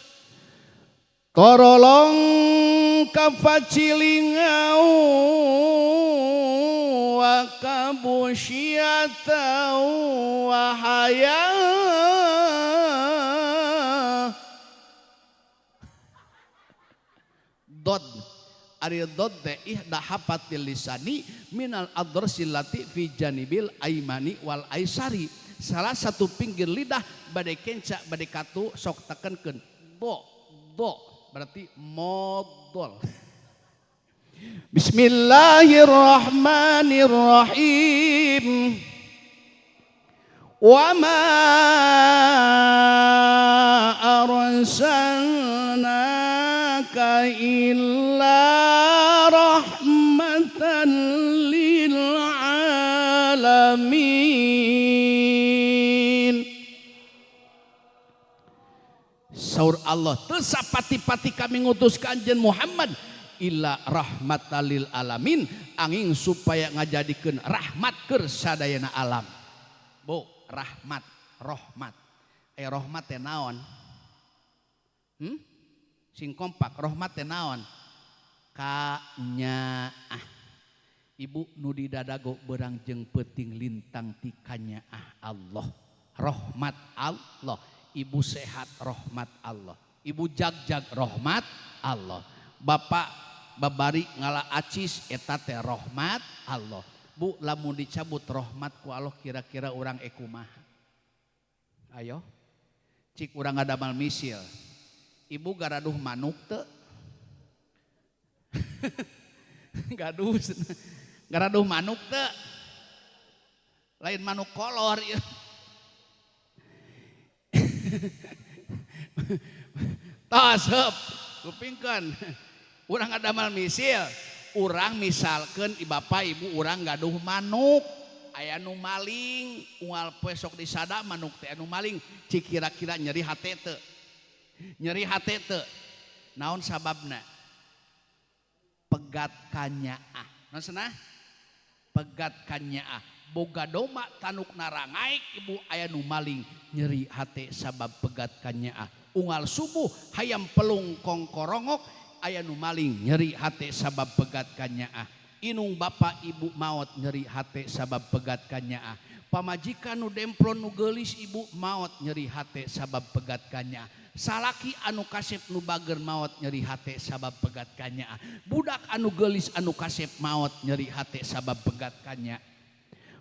Torolong kafacilingau wa kabusyatau wa haya dod ari dod teh ihda hafatil lisani minal adrasilati fi janibil aimani wal aisari salah satu pinggir lidah bade kenca bade katu sok tekenkeun do do berarti modol. Bismillahirrahmanirrahim. Wa ma arsalnaka illa rahmatan lil alamin. Saur Allah teu sapati-pati kami ngutus ka Anjeun Muhammad illa rahmatalil alamin angin supaya ngajadikeun rahmat keur sadayana alam. Bu, rahmat, rahmat. Rahmat teh naon? Sing kompak, rahmat teh naon? Kanyaah. Ibu nu di dadago berang jeung peuting lintang ti kanyaah Allah. Rahmat Allah. Ibu sehat rahmat Allah. Ibu jagjag rahmat Allah. Bapak babari ngala acis eta teh rahmat Allah. Bu lamun dicabut rahmat ku Allah kira-kira urang ekumaha? Ayo. Cik urang ngadamal misil. Ibu garaduh manuk teu? Gaduh. Garaduh manuk teu? Lain manuk kolor ieu. Tos heup kupingkeun. Urang ngadamal misil, urang misalkeun bapak ibu urang gaduh manuk, aya nu maling, unggal poe sok disada manuk teh anu maling, cik kira-kira nyeri hate teu? Nyeri hate teu? Naon sababna? Pegat kanyaah. Naon cenah? Pegat kanyaah. Boga doma tanuk narangaik ibu aya nu maling, nyeri hate sabab pegat kanyaah. Unggal subuh hayam pelung kongkorongok aya nu maling nyeri hate sabab pegat kanyaah. Inung bapak ibu maot nyeri hate sabab pegat kanyaah. Pamajikan nu demplon nu geulis ibu maot nyeri hate sabab pegat kanyaah. Salaki anu kasep nu bager maot nyeri hate sabab pegat kanyaah. Budak anu geulis anu kasep maot nyeri hate sabab pegat kanyaah.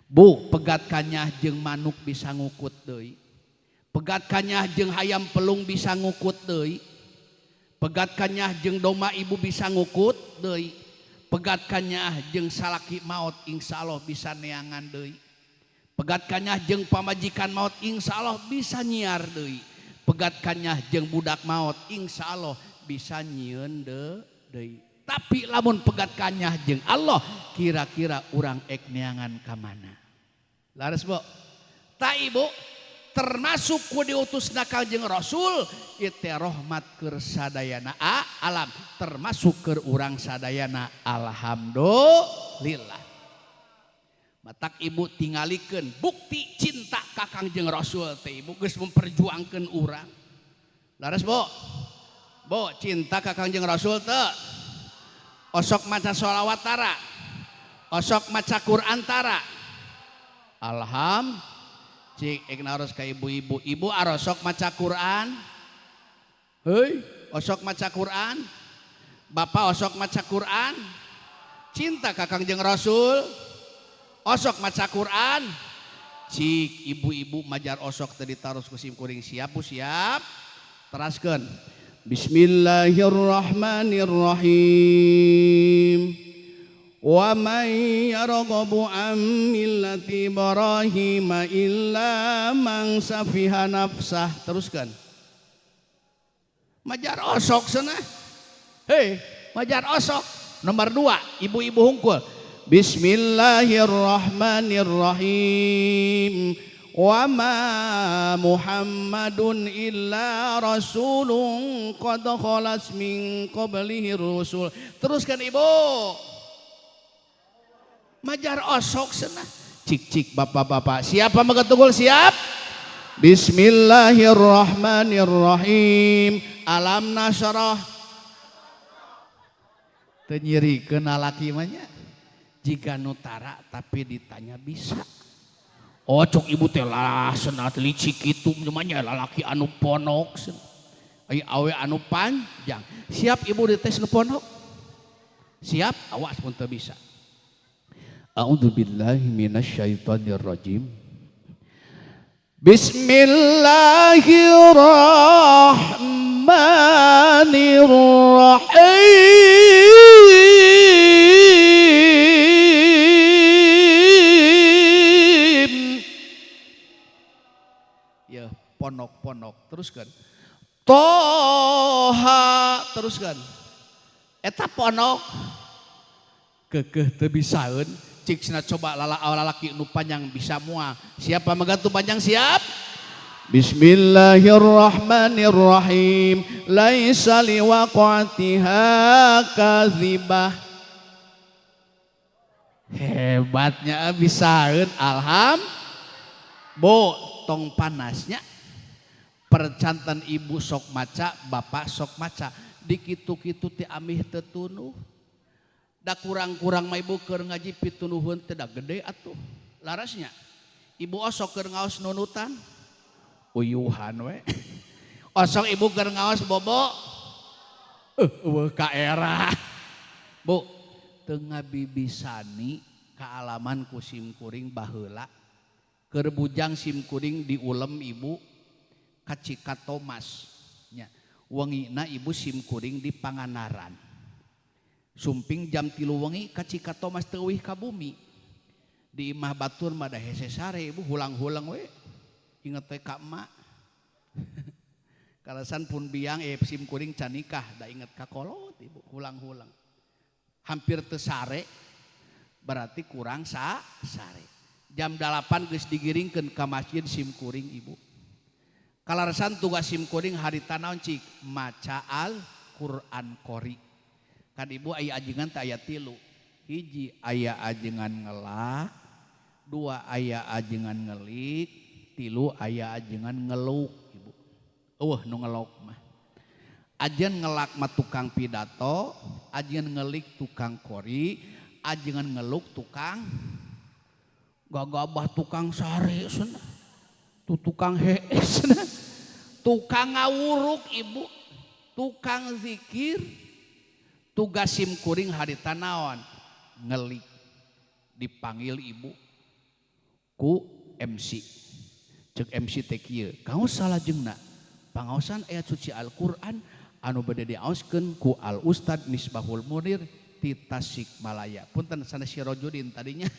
Bu pegat kanyaah jeung manuk bisa ngukut deui. Pegat kanyaah jeung hayam pelung bisa ngukut deui. Pegat kanyaah jeung domba ibu bisa ngukut deui. Pegat kanyaah jeung salaki maot insyaallah bisa neangan deui. Pegat kanyaah jeung pamajikan maot insyaallah bisa nyiar deui. Pegat kanyaah jeung budak maot insyaallah bisa nyieun deui. Tapi lamun pegat kanyaah jeung Allah kira-kira urang ek neangan ka mana? Laras Bu. Ta ibu termasuk ku diutusna Kangjeng Rasul ieu teh rahmat keur sadayana alam termasuk keur urang sadayana alhamdulillah. Matak ibu tingalikeun bukti cinta ka Kangjeng Rasul teh ibu geus memperjuangkeun urang. Laras Bu. Bu cinta ka Kangjeng Rasul teu? Osok maca sholawat tara? Osok maca Quran tara? Alham cik ek naros ka ibu-ibu. Ibu arosok maca Quran? Heuy, osok maca Quran? Bapak osok maca Quran? Cinta ka Kangjeng Rasul? Osok maca Quran? Cik ibu-ibu majar osok teu ditaros ku sim kuring siap bu siap? Teraskeun. Bismillahirrahmanirrahim. Wa man yarghabu an millati Ibrahim illa man safiha nafsah. Teruskan. Majar osok cenah. Hei, majar osok. Nomor 2, ibu-ibu hungkul. Bismillahirrahmanirrahim. Wa ma Muhammadun illa rasulun qad khalat min qablihi rusul. Teruskan ibu. Majar osok cenah. Cik-cik bapak-bapak. Siapa megetunggul siap? Bismillahirrahmanirrahim. Alam nasrah. Teu nyirikeun lalaki mah nya. Jika nutara tapi ditanya bisa. Oh cok ibu teh lah senat licik itu nya lalaki anu ponok. Ai awe anu panjang. Siap ibu dites nu ponok? Siap? Awas pun teu bisa. A'udzubillahi minasyaitonirrajim. Bismillahirrahmanirrahim. Ya, ponok-ponok teruskan. Toha teruskan. Eta ponok kekeh teu bisaeun. Cik cenah coba lalaki nu panjang bisa moal. Siapa megantu panjang siap? Bismillahirrahmanirrahim. Laisa liwaqatiha kadzibah. Hebatnya bisaeun alham. Bo tong panasnya. Percantan ibu sok maca, bapak sok maca. Dikitu-kitu ti amih teu tunuh. Da kurang-kurang mah ibu keur ngaji pitunuhun teh da gede atuh. Larasnya. Ibu osok keur ngaos nunutan. Uyuhan we. Osok ibu keur ngaos bobo. Eueuh ka era. Bu, teu ngabibisani kaalaman ku simkuring baheula. Keur bujang simkuring diulem ibu ka Cikatomas nya. Wengina ibu simkuring di Pangandaran. Sumping jam 3 wengi ka Cikatomas teu euih ka bumi. Di imah batur mah da hese sare ibu hulang-hulang we. Inget teh ka emak. Kalasan pun biang simkuring can nikah da inget ka kolot ibu hulang-hulang. Hampir teu sare berarti kurang sare. Jam 8 geus digiringkeun ka masjid simkuring ibu. Kalarasan tugas simkuring harita naon cik maca Al-Qur'an qori. Kan ibu aya ajengan teh aya 3. Hiji aya ajengan ngelak, 2 aya ajengan ngelik, 3 aya ajengan ngeluk ibu. Eueuh nu ngelok mah. Ajengan ngelak mah tukang pidato, ajengan ngelik tukang kori, ajengan ngeluk tukang gagabah tukang sare cenah. Tu tukang hees cenah. Tukang ngawuruk ibu, tukang zikir. Tugas simkuring harita naon? Ngelik. Dipanggil ibu ku MC. Cek MC teh kieu, kaos salajengna pangaosan ayat suci Al-Qur'an anu bade diaoskeun ku Al Ustad Misbahul Munir ti Tasikmalaya. Punten sanes Sirojudin tadinya.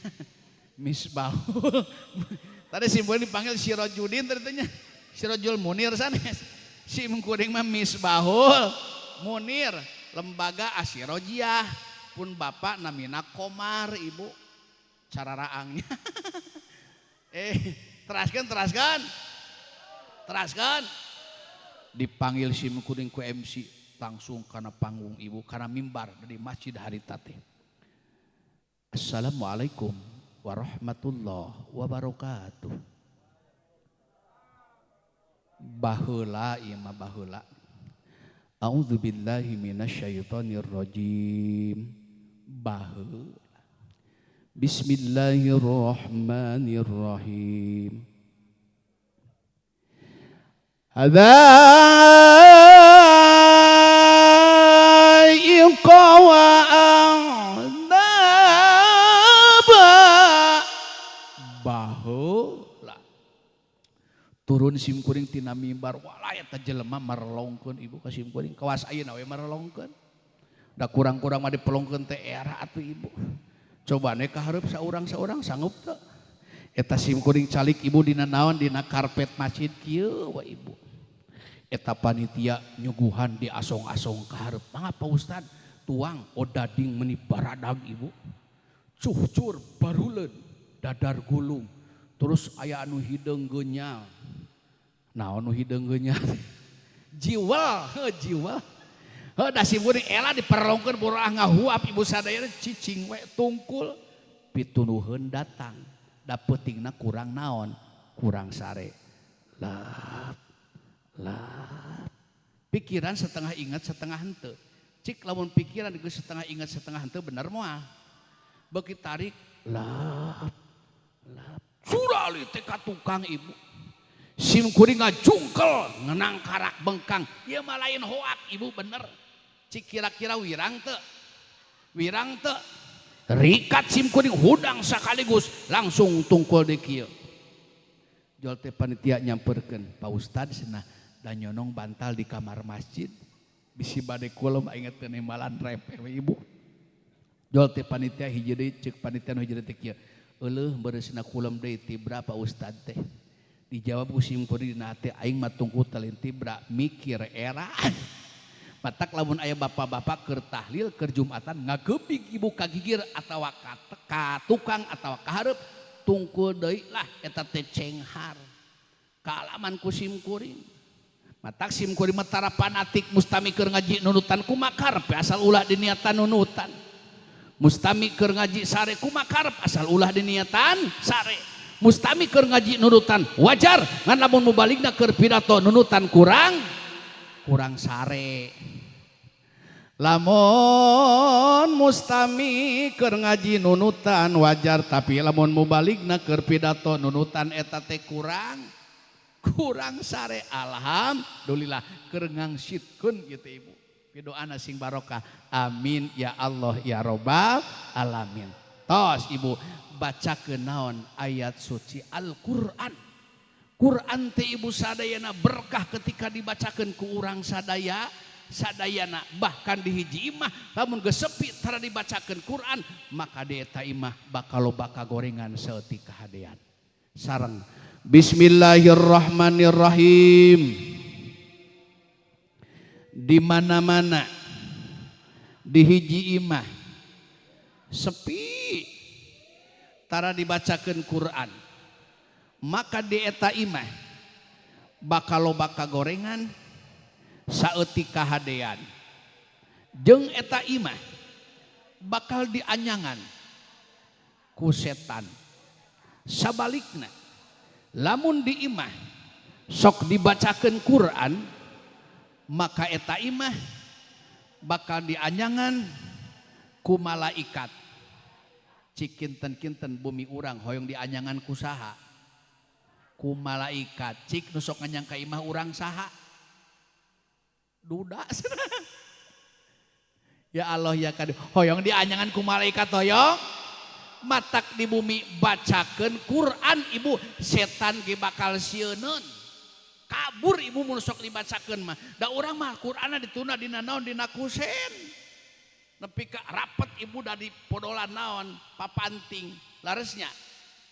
Misbahul. Tadi simkuring dipanggil Sirojudin tadinya. Sirojul Munir sanes. Simkuring mah Misbahul Munir. Lembaga Asyirojiah pun bapak namina Komar ibu cara raangnya. Teraskan dipanggil simkuring ku MC langsung karena panggung ibu karena mimbar dari masjid harita teh. Assalamualaikum warahmatullahi wabarakatuh. Baheula ieu mah baheula. A'udzubillahi minasyaitonirrajim. Baheula. Bismillahirrahmanirrahim. Hadaiqa wa a'naba. Baheula. Turun sim kuring tina mimbar, walah eta jelema marelongkeun ibu ka sim kuring, kawas ayeuna we marelongkeun. Da kurang-kurang mah dipelongkeun teh era atuh ibu. Coba ne ka hareup saurang-saurang sanggup teu? Eta sim kuring calik ibu dina naon, dina karpet masjid kieu we ibu. Eta panitia nyuguhan di asong-asong ka hareup. Mangga Pak Ustad, tuang odading meni baradag ibu. Cuhcur baruleun dadar gulung. Terus aya anu hideung geunyal. Naon nu hideung geunyal? Jiwel, heuh jiwel. Heuh da sim kuring ela diperlongkeun boraah ngahuap ibu sadayana cicing we tungkul. Pitunuheun datang. Da peutingna kurang naon? Kurang sare. Lap lap. Pikiran setengah ingat setengah henteu. Cik lamun pikiran geus setengah ingat setengah henteu bener moal. Beuki tarik lap lap. Surali teh ka tukang ibu. Sim kuring ngajungkel ngenang karak bengkang. Ieu mah lain hoak ibu bener. Cik kira-kira wirang teu? Wirang teu? Rikat sim kuring hudang sekaligus langsung tungkul di kieu. Jol teh panitia nyamperkeun Pak Ustad cenah da nyonong bantal di kamar masjid. Bisi bade kulem inget teu nembalan repeh we ibu. Jol teh panitia hiji deui ceuk panitia nu hiji deui teh kieu. Euleuh beureusna kulem deui tibra Pak Ustad teh. Dijawab ku sim kuring dina hate aing mah tungku teu lain tibra mikir era. Matak lamun aya bapak-bapak keur tahlil keur Jumatan ngagebig ibu kagigir atawa ka tukang atawa ka hareup tungkul deui lah eta teh cenghar. Kaalaman ku sim kuring. Matak sim kuring mah tara fanatik mustami keur ngaji nunutan kumaha karep asal ulah diniatan nunutan. Mustami keur ngaji sare kumaha karep asal ulah diniatan sare. Mustami keur ngaji nunutan wajar ngan lamun mubaligna keur pidato nunutan kurang kurang sare. Lamun mustami keur ngaji nunutan wajar tapi lamun mubaligna keur pidato nunutan eta teh kurang kurang sare. Alhamdulillah keur ngangsitkeun gitu ibu. Pidoana sing barokah. Amin ya Allah ya robbal alamin. Tos ibu bacakeun naon ayat suci Al-Qur'an. Quran teh ibu sadayana berkah ketika dibacakeun ku urang sadaya sadayana, bahkan di hiji imah lamun geus sepi tara dibacakeun Quran maka di eta imah bakal loba kagorengan saeutik kahadean. Sareng bismillahirrahmanirrahim. Di mana-mana di hiji imah sepi tara dibacakeun Quran maka di eta imah bakal loba kagorengan saeutik kahadean. Jeung eta imah bakal dianyangan ku setan. Sabalikna lamun di imah sok dibacakeun Quran maka eta imah bakal dianyangan ku malaikat. Cik kinten-kinten bumi urang hoyong dianyangan ku saha? Ku malaikat. Cik nu sok nganyang ka imah urang saha? Duda. Ya Allah ya kadi hoyong dianyangan ku malaikat hoyong matak di bumi bacakeun Quran ibu setan ge bakal sieuneun. Kabur ibu mun sok dibacakeun mah. Da urang mah Qur'anna dituna dina naon dina kusen. Nepi ka rapet ibu da di podolan naon papanting laresnya.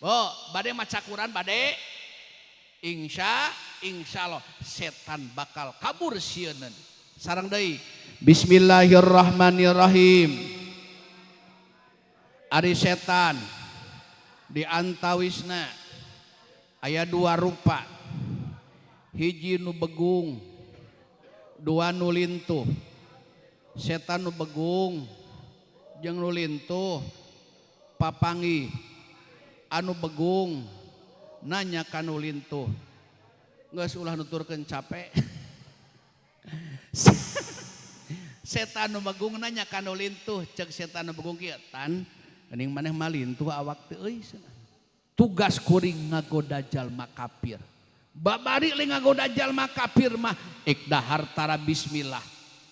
Bo, bade maca Quran bade insyaallah setan bakal kabur sieuneun. Sareng deui bismillahirrahmanirrahim. Ari setan di antawisna aya dua rupa. Hiji nu begung, dua nu lintuh. Setan nu begung jeung nu lintuh papanggih. Anu begung nanya ka nu lintuh. Geus ulah nuturkeun capek. Setan nu begung nanya ka nu lintuh, ceuk setan nu begung kieu, "Tan, geuning maneh mah lintuh awak teh euy cenah. Tugas kuring ngagoda jalma kafir. Babari li ngagoda jalma kafir mah ek dahar tara bismillah,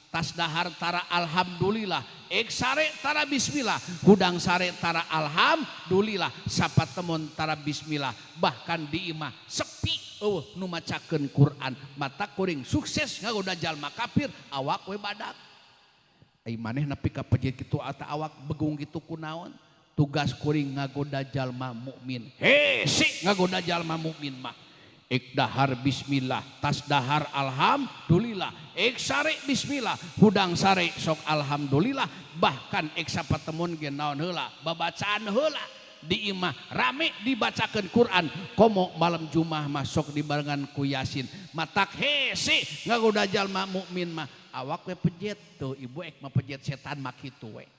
tas dahar tara alhamdulillah, ek sare tara bismillah, hudang sare tara alhamdulillah, sapatemon tara bismillah, bahkan di imah sepi Eueuh nu macakeun Quran mata kuring sukses ngagoda jalma kafir awak we badak. Ai maneh nepi ka pejet kitu ata awak begung kitu kunaon? Tugas kuring ngagoda jalma mukmin. Hese ngagoda jalma mukmin mah. Ek dahar bismillah, tas dahar alhamdulillah, ek sare bismillah, hudang sare sok alhamdulillah, bahkan ek sapatemun ge naon heula, babacaan heula di imah rame dibacakeun Quran, komo malam Jumat mah sok dibarengan ku Yasin. Matak hese ngagoda jalma mukmin mah awak we pejet tuh ibu ek mah pejet setan mah kitu we.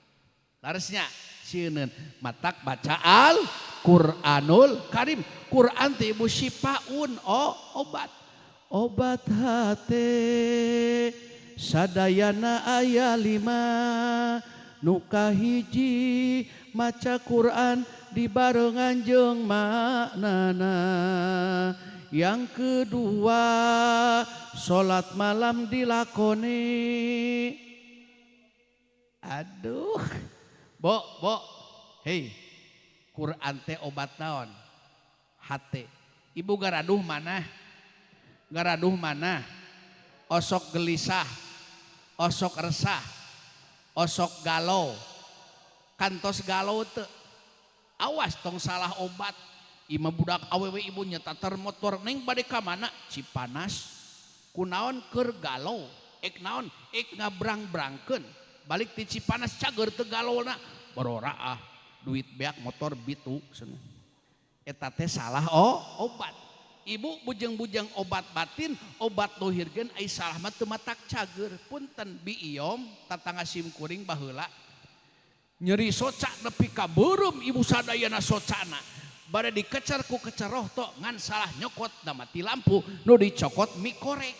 Laresnya sieun matak baca Al Quranul Karim. Quran teh ibu syifaun oh obat. Obat hate sadayana aya 5 nu kahiji maca Quran dibarengan jeung maknana. Yang kedua salat malam dilakoni. Aduh. Bo, bo, hei, Quran teh obat naon? Hate. Ibu garaduh mana? Garaduh mana? Osok gelisah, osok resah, osok galau, kantos galau teu. Awas tong salah obat. Ima budak awewe ibu nyetater motor neng bade ka mana? Cipanas. Kunaon keur galau? Ek naon? Ek ngabrang-brangkeun. Balik ti Cipanas cager teu galauna. Baroraah duit beak motor bitu cenah. Eta teh salah oh obat. Ibu bujeng-bujeng obat batin, obat dohir gen ai salah mah teu matak cager. Punten biiom tatangga sim kuring baheula. Nyeri soca nepi ka beureum ibu sadayana socana. Bade dikecer ku kecer rohto ngan salah nyokot da mati lampu nu dicokot mie korek.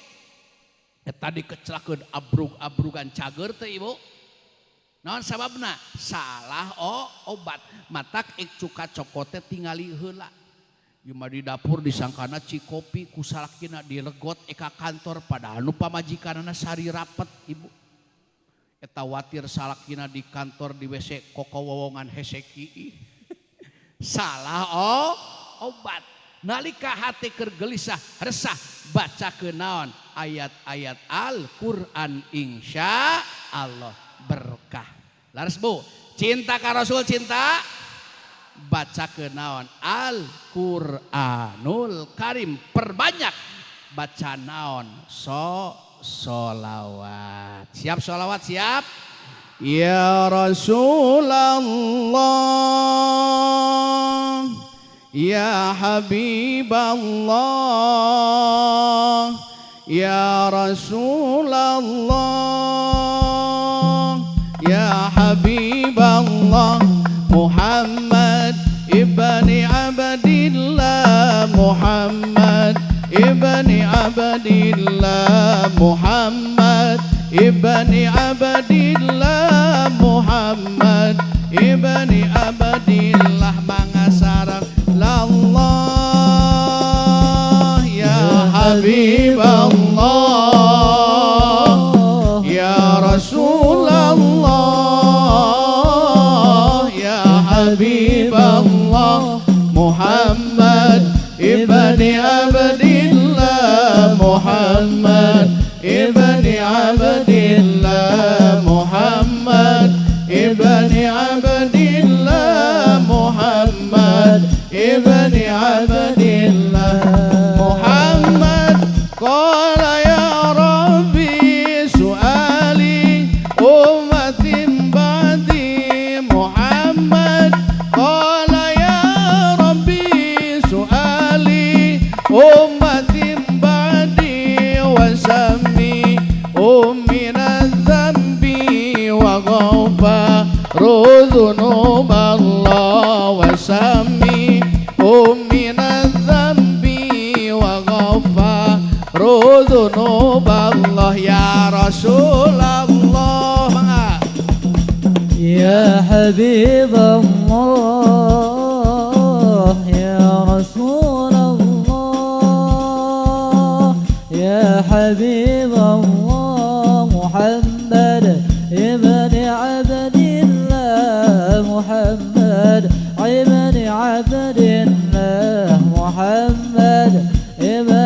Eta dikecelakeun abrug-abrugan cager teh ibu. Naon sababna? Salah oh obat. Matak ek cuka cokote tingali heula. Ieu mah di dapur disangkana cikopi ku salakina dilegot eka kantor padahal nu pamajikanana sari rapet ibu. Eta watir salakina di kantor di WC kokowowongan hese kiih. Salah oh obat. Nalika hate keur gelisah resah baca kenaon ayat-ayat Al-Qur'an insya Allah berkah. Laras bu, cinta ka Rasul cinta baca kenaon Al-Qur'anul Karim, perbanyak baca naon so solawat. Siap solawat siap? Ya Rasulullah, ya Habiballah, ya Rasulullah, ya Habiballah, Muhammad ibni Abdillah, Muhammad ibni Abdillah, Muhammad ibni Abdillah, Muhammad ibni Abdillah, mangasarang Allah ya Habiballah, ya Rasulullah, ya Habiballah, Muhammad ibni Abdillah, Muhammad ibni Abdillah, Muhammad ibni Abdillah, Muhammad ibni Abdillah, Muhammad qala ya Rabbi su'ali ummatin ba'di, Muhammad qala ya Rabbi su'ali ummatin ba'di wa sammi min adz-dzambi wa ghafaru dzunub Allah wa sammi min adz-dzambi wa ghafaru dzunub Allah ya Rasulullah. Mangga ya Habib Allah, ya Rasulullah, ya Habib Allah, Muhammad ibni Abdillah, Muhammad ibni Abdillah, Muhammad ibni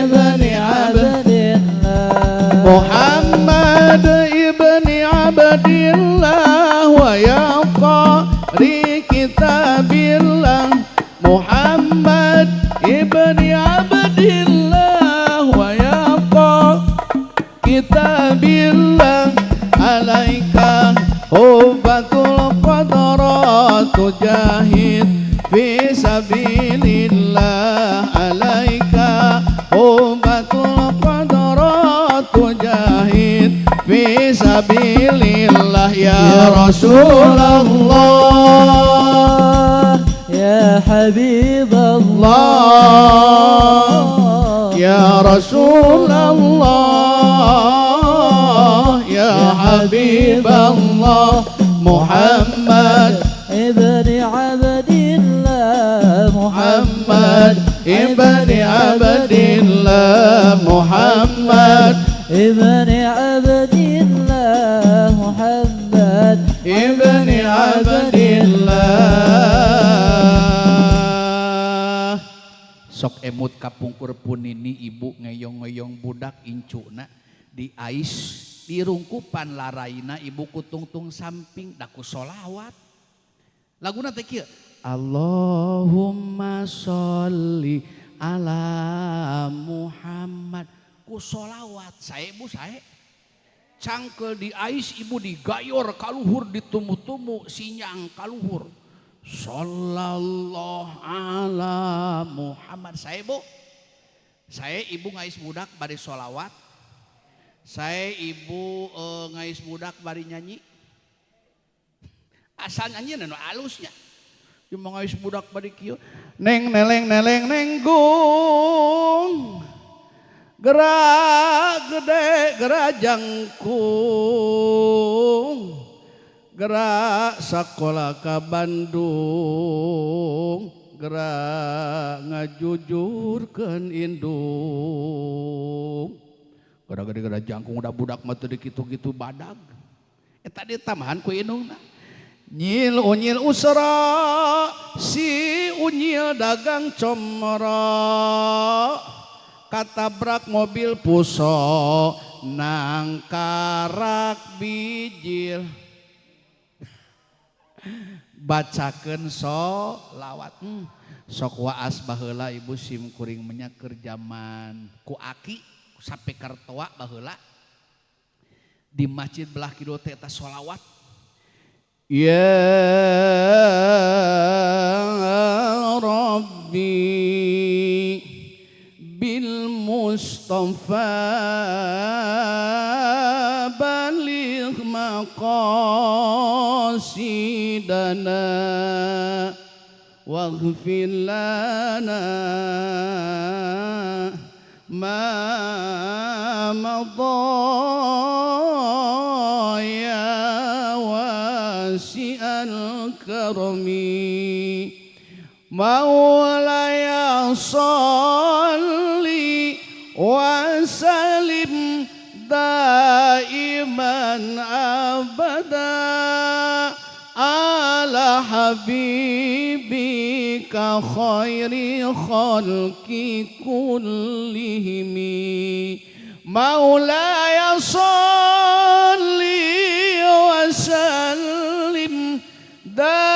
Ibni Abd عبد الله Muhammad ibni Abdillah wa ya qari kitabillah. Muhammad ibni Abdillah wa ya qari kitabillah. Alaika hubbatul qadrat tujahid fi sabilillah. Alaika hubbatul qadrat tujahid fi sabilillah. Ya Rasulullah يا حبيب Allah الله Ya Rasul Allah Ya Habib Allah Muhammad ابن عبد الله Muhammad ibni Abdillah Muhammad ابن عبد الله محمد ibni Abdillah. Sok emut kapungkur punini ibu ngeyong-ngeyong budak incuna di ais dirungkupan laraina ibu kutungtung samping daku solawat laguna teh kieu. Allahumma sholli ala Muhammad ku solawat sae bu, sae cangkel di ais ibu digayor kaluhur, ditumu-tumu sinyang kaluhur, sallallahu ala Muhammad. Sae bu, saya ibu ngais budak bari solawat, saya ibu ngais budak bari nyanyi, asal nyanyi nu alusnya. Ieu mah ngais budak bari kieu, neng neleng neleng neng gung gerak gede gerak jangkung gerak sekolah ke Bandung gerak ngajujurkeun indung gerak gede gerak jangkung. Udah budak mah teu dikitu-kitu badag eta ditambahan ku indungna. Nyil unyil usra si unyil dagang comro katabrak mobil puso nangkarak bijil. Bacakeun solawat. Sok waas baheula ibu sim kuring menya keur zaman ku aki sampai kartoa baheula di masjid belah kidul teh eta solawat. Ya Rabbi bil Mustafa baligh maqasidana waghfir lana ma madha ya wasi'al karami. Maulaya salli wa salim daiman abada ala habibika khairi khalqi kullihim. Maulaya salli wa sallim daiman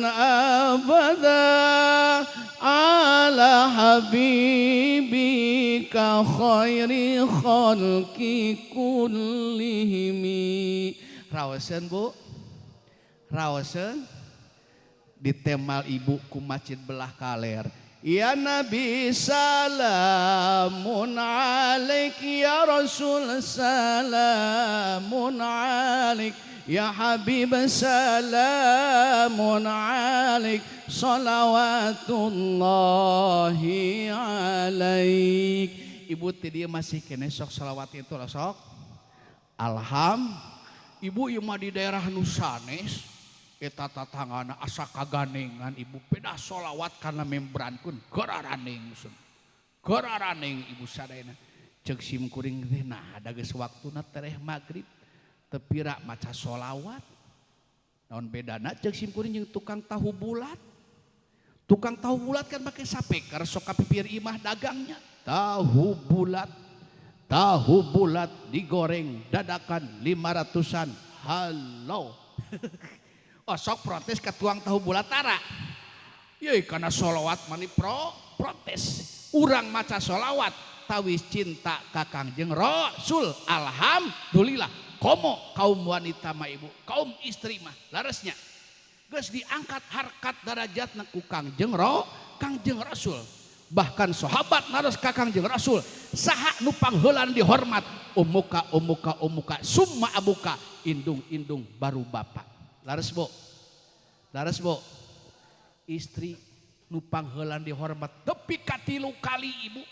abada ala habibika khairi khalqi kullihim. Raoseun bu, raoseun ditemal ibu ku masjid belah kaler. Ya Nabi salamun alaik ya Rasul salamun alaik ya Habib salamun alaik salawatullahi alaik. Ibu teh dia masih kene sok salawat itu lah sok. Alham ibu ieu mah di daerah nu sanes eta tatangana asa kaganengan ibu pedah solawat karena membrankeun gararaning sun. Gararaning ibu sadayana. Ceuk sim kuring teh nah da geus waktuna tereh magrib teu pira maca solawat. Naon bedana ceuk sim kuring jeung tukang tahu bulat. Tukang tahu bulat kan pakai sapeker sok ka pipir imah dagangnya. Tahu bulat digoreng dadakan 500-an. Halo. Oh sok protes ka tukang tahu bulat tara. Ye kana sholawat mani protes. Urang maca sholawat tawis cinta ka Kangjeng Rasul. Alhamdulillah. Komo kaum wanita mah ibu, kaum istri mah laresnya. Geus diangkat harkat darajatna ku Kangjeng Kangjeng Rasul. Bahkan sahabat naros ka Kangjeng Rasul, saha nu pangheulan dihormat? Umuka umuka umuka summa abuka, indung-indung baru bapak. Lares Bu. Lares Bu. Istri nu pangheulan dihormat tepi ka 3 kali ibu.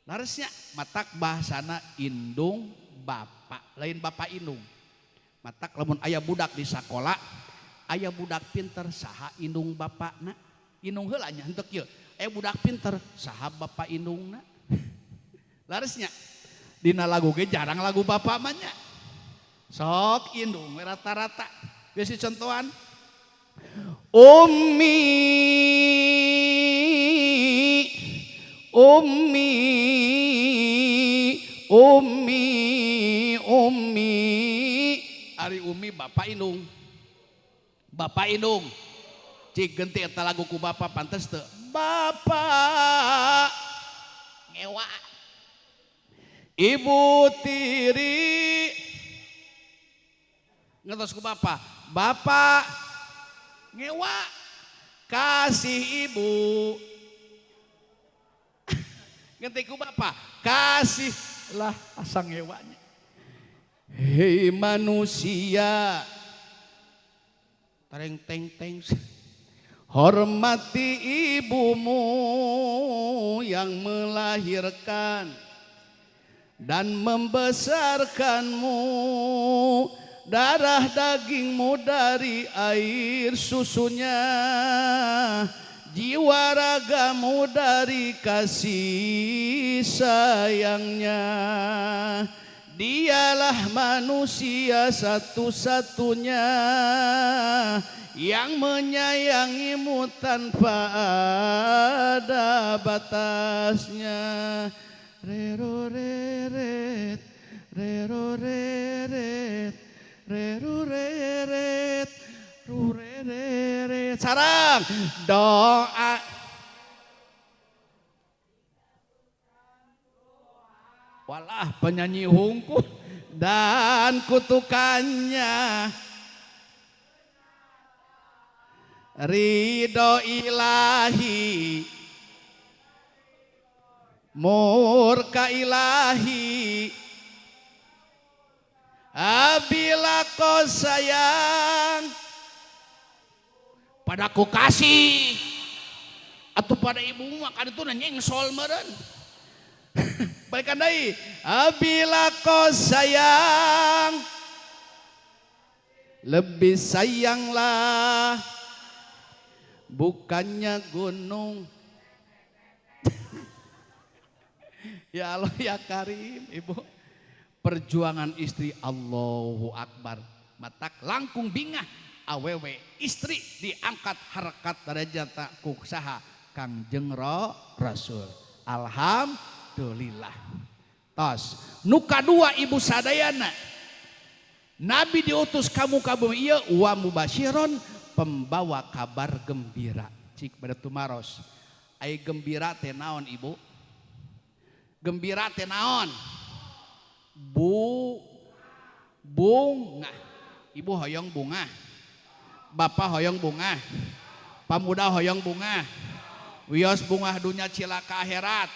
Laresnya matak bahasana indung bapak, lain bapak indung. Matak lamun aya budak di sakola, aya budak pinter saha indung bapakna? Indung heula nya henteu kieu. Aya budak pinter saha bapak indungna? Laresnya dina lagu ge jarang lagu bapak mah nya. Sok indung we rata-rata. Geus dicontohan. Ummi ummi ummi ummi, ari ummi bapak indung. Bapak indung. Cik genti eta lagu ku bapak pantes teu? Bapak ngewa. Ibu tiri ngetos ku bapak. Bapak ngewa. Kasih ibu. Ngenti ku bapak. Kasih lah asa ngewanya. Hei manusia, tareng teng teng, hormati ibumu yang melahirkan dan membesarkanmu, darah dagingmu dari air susunya, jiwa ragamu dari kasih sayangnya. Dialah manusia satu-satunya yang menyayangimu tanpa ada batasnya. Rero reret, rero reret, rero reret, rurereret. Sarang doa. Walah penyanyi hungkul dan kutukannya. Ridho ilahi, murka ilahi, apabila kau sayang padaku kasih, atau pada ibu mah kan itu nyengsol meureun. Balikan deui, apabila kau sayang lebih sayanglah, bukannya gunung. Ya Allah ya Karim, ibu. Perjuangan istri Allahu Akbar. Matak langkung bingah awewe istri diangkat harkat derajat ku saha Kangjeng Rasul. Alhamdulillah. Tos, nu kadua ibu sadayana. Nabi diutus kamu ka bumi ieu wa mubasyiron, pembawa kabar gembira. Cik pada tumaros. Ai gembira teh naon ibu? Gembira teh naon? Bunga. Ibu hoyong bunga. Bapak hoyong bunga. Pamuda hoyong bunga. Wios bunga dunya cilaka akhirat.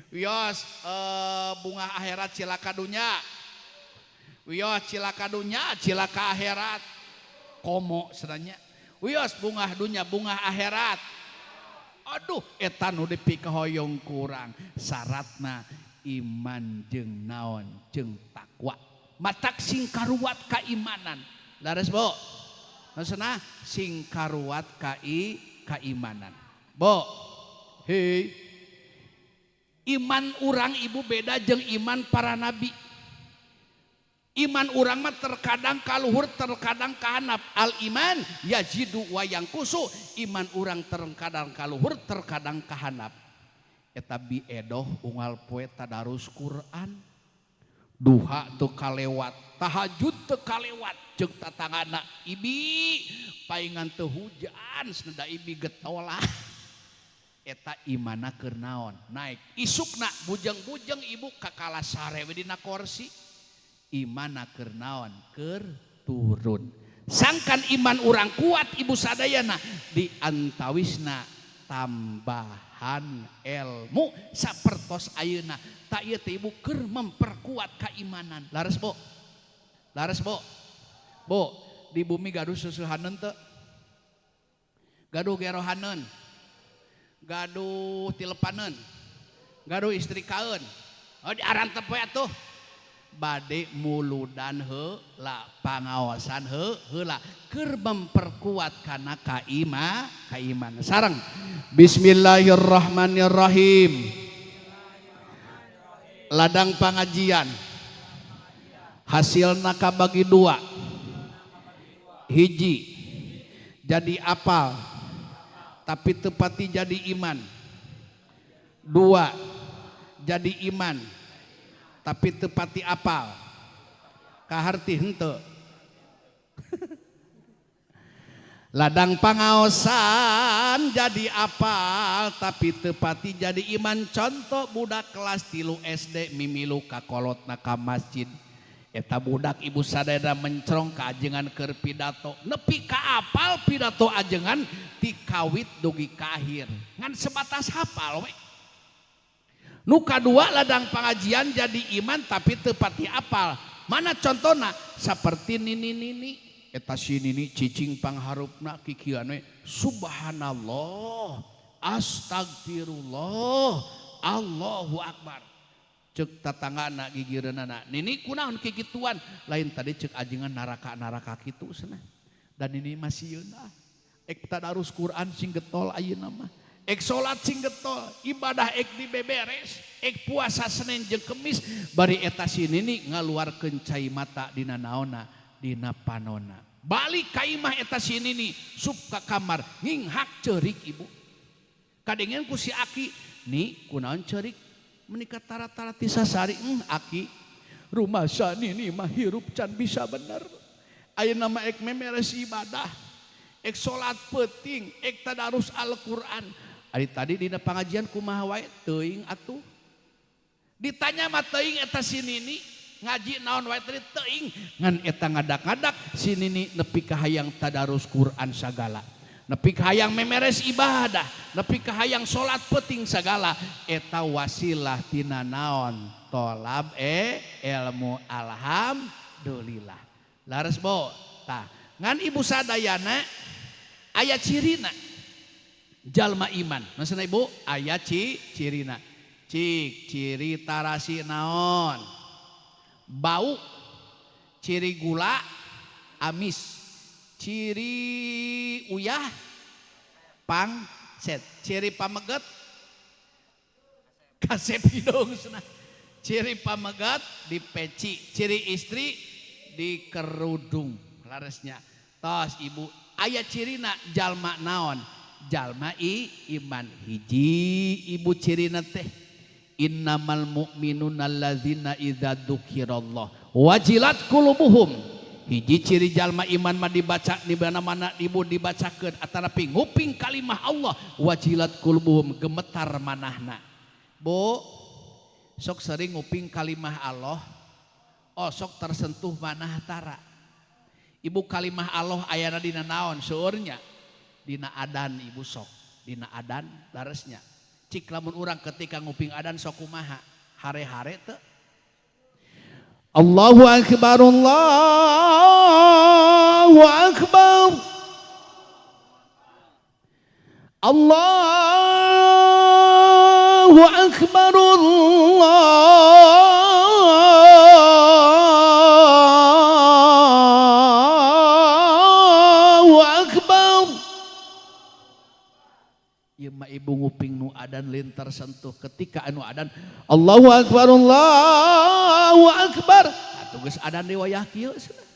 Wios bunga akhirat cilaka dunya. Wios cilaka dunya cilaka akhirat. Komo sebenarnya. Wios bunga dunya bunga akhirat. Aduh eta nu dipikahoyong kurang. Syaratna iman jeung naon jeung takwa. Matak sing karuat kaimanan. Laras Bu. Maksudna sing karuat kaimanan. Bo. Hei. Iman urang ibu beda jeung iman para nabi. Iman urang mah terkadang kaluhur, terkadang kahanap. Al iman yazidu wa yangkusu. Iman urang terkadang kaluhur, terkadang kahanap. Eta bi edoh unggal poe tadarus Quran. Duha teu kalewat, tahajud teu kalewat, jeung tatanggana ibi paingan teu hujan seneda ibi getolah. Eta imana keur naon? Naik. Isukna bujeng-bujeng ibu kakala sare we dina korsi. Imana keur naon? Keur turun. Sangkan iman urang kuat ibu sadayana di antawisna tambahan ilmu sapertos ayeuna. Tak ieu teh ibu keur memperkuat keimanan. Laras Bu? Laras Bu? Bu, di bumi gaduh seusehaneun teu? Gaduh gerohaneun? Gaduh tilepaneun? Gaduh istrikaeun? Oh diarantep we atuh. Bade muludan heula, pangaosan heula keur memperkuat kana kaimanan. Sareng bismillahirrahmanirrahim. Ladang pangajian hasilna kabagi dua. Hiji jadi apal tapi tepati jadi iman. Dua jadi iman tapi tepati apal. Kaharti henteu. Ladang pangaosan jadi apal tapi tepati jadi iman. Contoh budak kelas 3 SD mimilu kakolotna ka masjid. Eta budak ibu sadayana mencrong ka ajengan keur pidato. Nepi ka apal pidato ajengan ti kawit dugi ka akhir. Ngan sebatas hafal we. Nu kadua ladang pengajian jadi iman tapi tepati apal. Mana contona? Seperti nini-nini. Eta si nini cicing pangharupna kikian we. Subhanallah, astagfirullah, Allahu akbar. Cek tatanggana gigireunana. Nini kunaon kikituan? Lain tadi cek ajengan naraka-naraka kitu cenah. Dan nini masih yeunah. Ek tadarus Quran sing getol ayeuna mah. Ek salat sing getol, ibadah ek dibeberes, ek puasa Senin jeung Kemis, bari eta si nini ngaluarkeun cai mata dina naonna, dina panona. Balik ka imah eta si nini, sup ka kamar, nginghak ceurik ibu. Kadengen ku si aki, ni kunaon ceurik? Menikah tara-tara ti sasari, aki, rumah sanini mah hirup can bisa bener. Ayeuna mah ek memeres ibadah, ek salat peuting, ek tadarus Al-Qur'an. Ari tadi dina pangajian kumaha wae teuing atuh. Ditanya mah teuing eta si nini, ngaji naon wae tadi teuing, ngan eta ngadak-ngadak si nini nepi ka hayang tadarus Quran sagala. Nepi ka hayang memeres ibadah, nepi ka hayang salat peuting sagala, eta wasilah tina naon? Tolab ilmu alhamdulillah. Laras bo, tah ngan ibu sadayana aya cirina. Jalma iman, maksudna ibu aya cirina. Cik ciri tarasi naon? Bau, ciri gula amis, ciri uyah pangset, ciri pameget kasep hidung cenah. Ciri pameget di peci, ciri istri di kerudung. Laresnya. Tos ibu aya cirina jalma naon? Jalma iman. Hiji ibu cirina teh innamal mu'minuna allazina idza dzukirallah wajilat qulubuhum. Hiji ciri jalma iman mah dibaca di mana-mana ibu dibacakeun atanapi nguping kalimah Allah wajilat qulubuhum gemetar manahna. Bu sok sering nguping kalimah Allah, oh sok tersentuh manah tara. Ibu kalimah Allah ayana dina naon seueurnya? Dina adan ibu sok, dina adan laresnya. Cik lamun urang ketika nguping adan sok kumaha? Hare-hare teu. Allahu akbar, Allahu akbar. Allahu akbar, Allahu akbar. Ieu mah ibu nguping nu adan lain tersentuh ketika anu adan Allahu akbar, Allahu akbar. Atuh geus adan di wayah kieu cenah.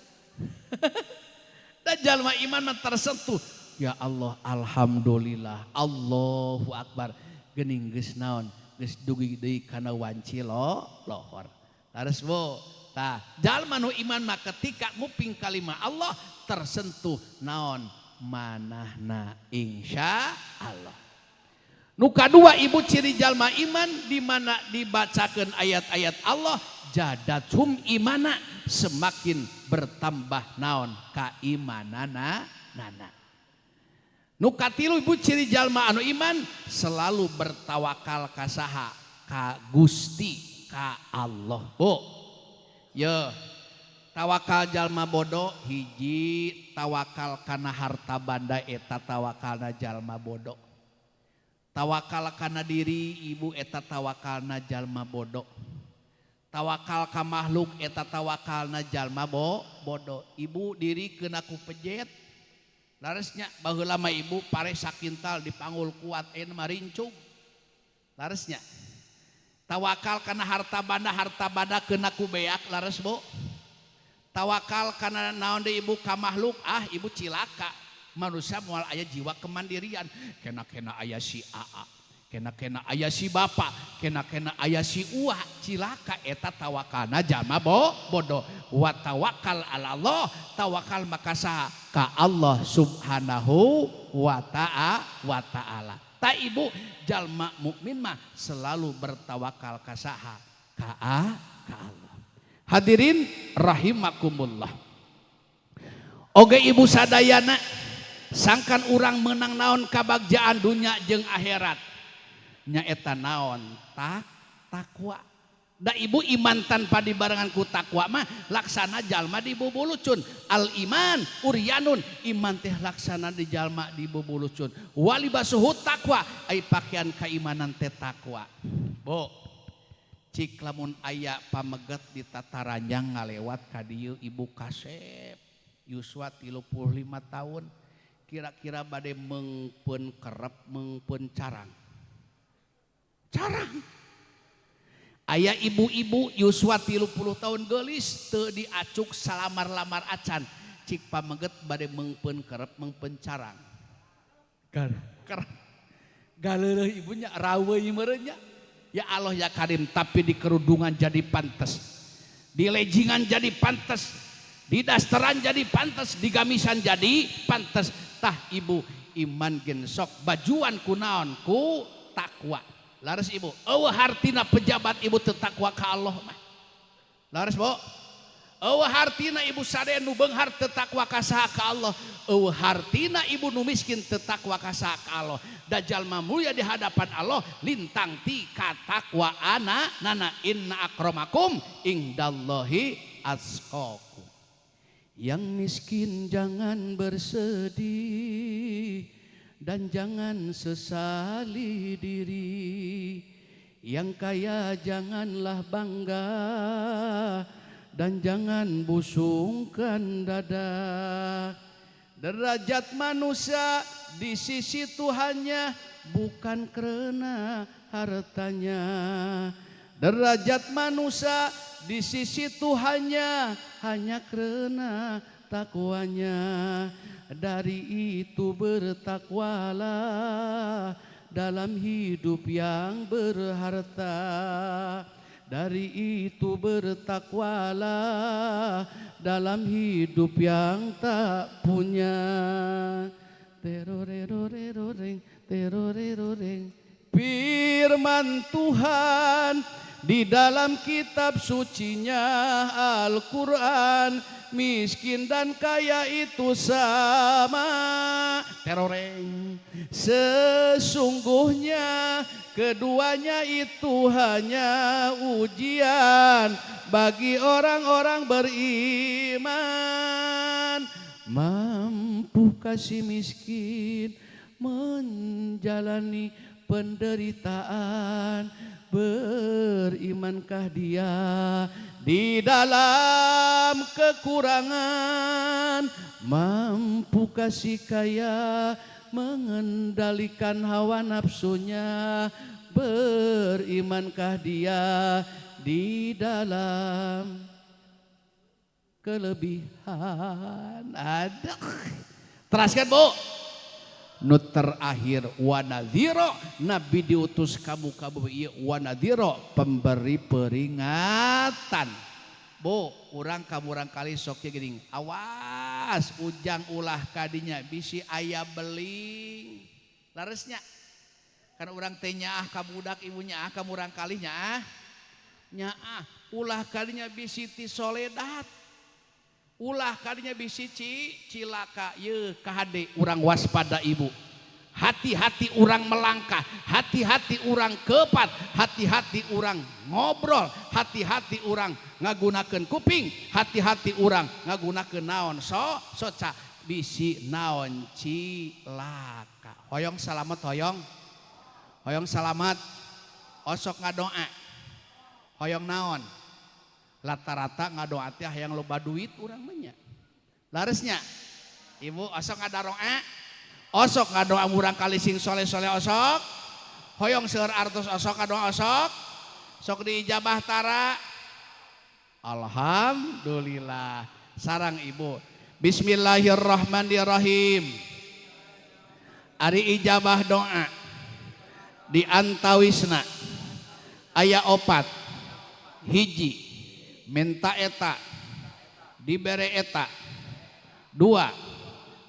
Da jalma iman mah tersentuh. Ya Allah, alhamdulillah, Allahu akbar. Geuning geus naon? Geus dugi deui kana wanci lo lohor. Laras Bu. Tah, jalma nu iman mah ketika nguping kalimah Allah tersentuh naon? Manahna insya Allah. Nu kadua ibu ciri jalma iman di mana dibacakeun ayat-ayat Allah jadatum imana, semakin bertambah naon kaimanana nana. Nu katilu ibu ciri jalma anu iman selalu bertawakal ka saha? Ka Gusti, ka Allah. Bu, ye tawakal jalma bodoh hiji tawakal kana harta banda eta tawakalna jalma bodoh. Tawakal kana diri ibu eta tawakalna jalma bodoh. Tawakal ka makhluk eta tawakalna jalma bodoh. Ibu diri kena ku pejet. Laresnya baheula mah ibu pare sakintal dipanggul kuat ayeuna mah rincung. Laresnya tawakal kana harta banda, harta banda kena ku beak lares Bu. Tawakal kana naon deui ibu ka makhluk, ah ibu cilaka. Manusia moal aya jiwa kemandirian, kena-kena aya si AA, kena-kena aya si bapak, kena-kena aya si uwa, cilaka eta tawakalna jalma bodoh. Wa tawakal ala Allah, tawakal maka saha? Ka Allah subhanahu wa ta'ala. Ta ibu jalma mukmin mah selalu bertawakal ka saha? Ka Allah. Hadirin rahimakumullah. Oge ibu sadayana sangkan urang menang naon kabagjaan dunia jeung akhirat nyaeta naon takwa. Da ibu iman tanpa dibarengan ku takwa mah laksana jalma di bubulucun. Al iman uryanun, iman teh laksana di jalma di bubulucun. Walibasuhu takwa, ai pakaian keimanan teh takwa. Bu, cik lamun aya pameget di tataranjang ngalewat ka dieu ibu kasep yuswa 35 tahun kira-kira bade mengpeun kerep mengpeun carang. Carang. Aya ibu-ibu yuswa 30 tahun geulis teu diacuk salamar-lamar acan. Cik pameget bade mengpeun kerep mengpeun carang. Kerep. Galeureun ibunya raweuy meureun nya. Ya Allah ya Karim, tapi di kerudungan jadi pantes. Di lejingan jadi pantes. Di dasteran jadi pantes, di gamisan jadi pantes. Tah ibu iman gen sok bajuan kunaon ku takwa. Laras ibu, eueuh hartina pejabat ibu teu takwa ka Allah mah. Laras Bu, eueuh hartina ibu sadaya nu beunghar teu takwa ka saha? Ka Allah. Eueuh hartina ibu nu miskin teu takwa ka saha? Ka Allah. Da jalma mulia di hadapan Allah lintang ti katakwaana nana, inna akramakum indallahi atqakum. Yang miskin jangan bersedih dan jangan sesali diri. Yang kaya janganlah bangga dan jangan busungkan dada. Derajat manusia di sisi Tuhannya bukan karena hartanya. Derajat manusia di sisi Tuhannya hanya karena takwanya. Dari itu bertakwalah dalam hidup yang berharta. Dari itu bertakwalah dalam hidup yang tak punya. Teroreroreroreng, teroreroreng. Firman Tuhan di dalam kitab sucinya Al-Quran, miskin dan kaya itu sama. Teroreng. Sesungguhnya keduanya itu hanya ujian bagi orang-orang beriman. Mampu kasih miskin menjalani penderitaan, berimankah dia di dalam kekurangan? Mampu kasih kaya mengendalikan hawa nafsunya, berimankah dia di dalam Kelebihan ada. Teraskan, Bu. Nu terakhir wanadhiro, nabi diutus kamu kamu ieu wanadhiro, pemberi peringatan. Bu, urang ka murang kali sok ye geuning. Awas ujang ulah kadinya bisi aya beling. Laresnya kan urang teh nyaah ka budak, ibu nyaah ka murang kali nyaah. Nyaah ulah kadinya bisi ti soledat. Ulah kadinya bisi cilaka ye kahade urang waspada, Ibu. Hati-hati urang melangkah, hati-hati urang kepat, hati-hati urang ngobrol, hati-hati urang ngagunakeun kuping, hati-hati urang ngagunakeun naon so soca bisi naon cilaka. Hoyong salamet, hoyong. Hoyong salamat. Osok ngadoa. Hoyong naon? Rata-rata ngadoa teh hayang loba duit urang mah nya. Laresnya. Ibu osok ngadaroa. Osok ngadoa murang kali sing soleh-soleh osok. Hoyong seueur artos osok ngadoa osok. Sok diijabah tara. Alhamdulillah. Sarang Ibu. Bismillahirrahmanirrahim. Ari ijabah doa di antawisna aya opat. Hiji, minta eta dibere eta. Dua,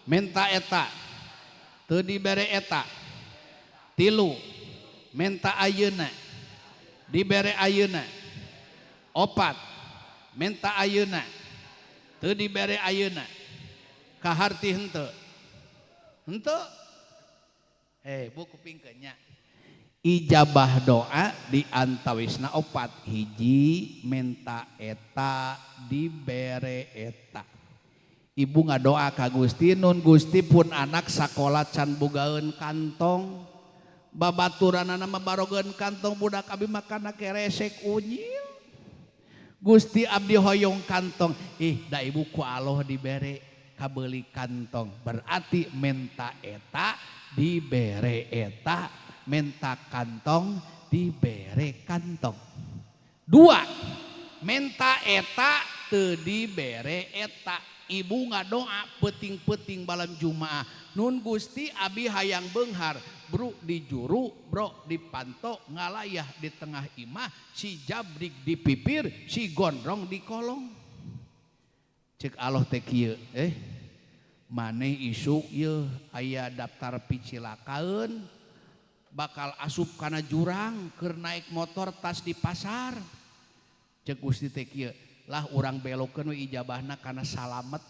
minta eta teu dibere eta. Tilu, minta ayeuna dibere ayeuna. Opat, minta ayeuna teu dibere ayeuna. Kaharti henteu? Henteu. Eh, Bu, kupingkeun nya. Ijabah doa di antawisna opat. Hiji, minta eta dibere eta. Ibu ngadoa ka Gusti, "Nun Gusti, pun anak sakola can bogaeun kantong, babaturanana mah barogeun kantong, budak abi mah kana keresek unyil. Gusti, abdi hoyong kantong." Ih, da Ibu ku Allah dibere kabeuli kantong. Berarti menta eta dibere eta, menta kantong dibere kantong. Dua, menta eta teu dibere eta. Ibu ngadoa peuting-peuting malam Jumaah, "Nun Gusti, abi hayang beunghar, bru di juru, bro di panto, ngalayah di tengah imah, si jabrik di pipir, si gondrong di kolong." Cek Allah teh kieu, "Eh, maneh isuk ye aya daftar picilakaeun, bakal asup kana jurang keur naik motor tas di pasar." Cek Gusti teh kieu, "Lah, urang belokeun we ijabahna kana salamet."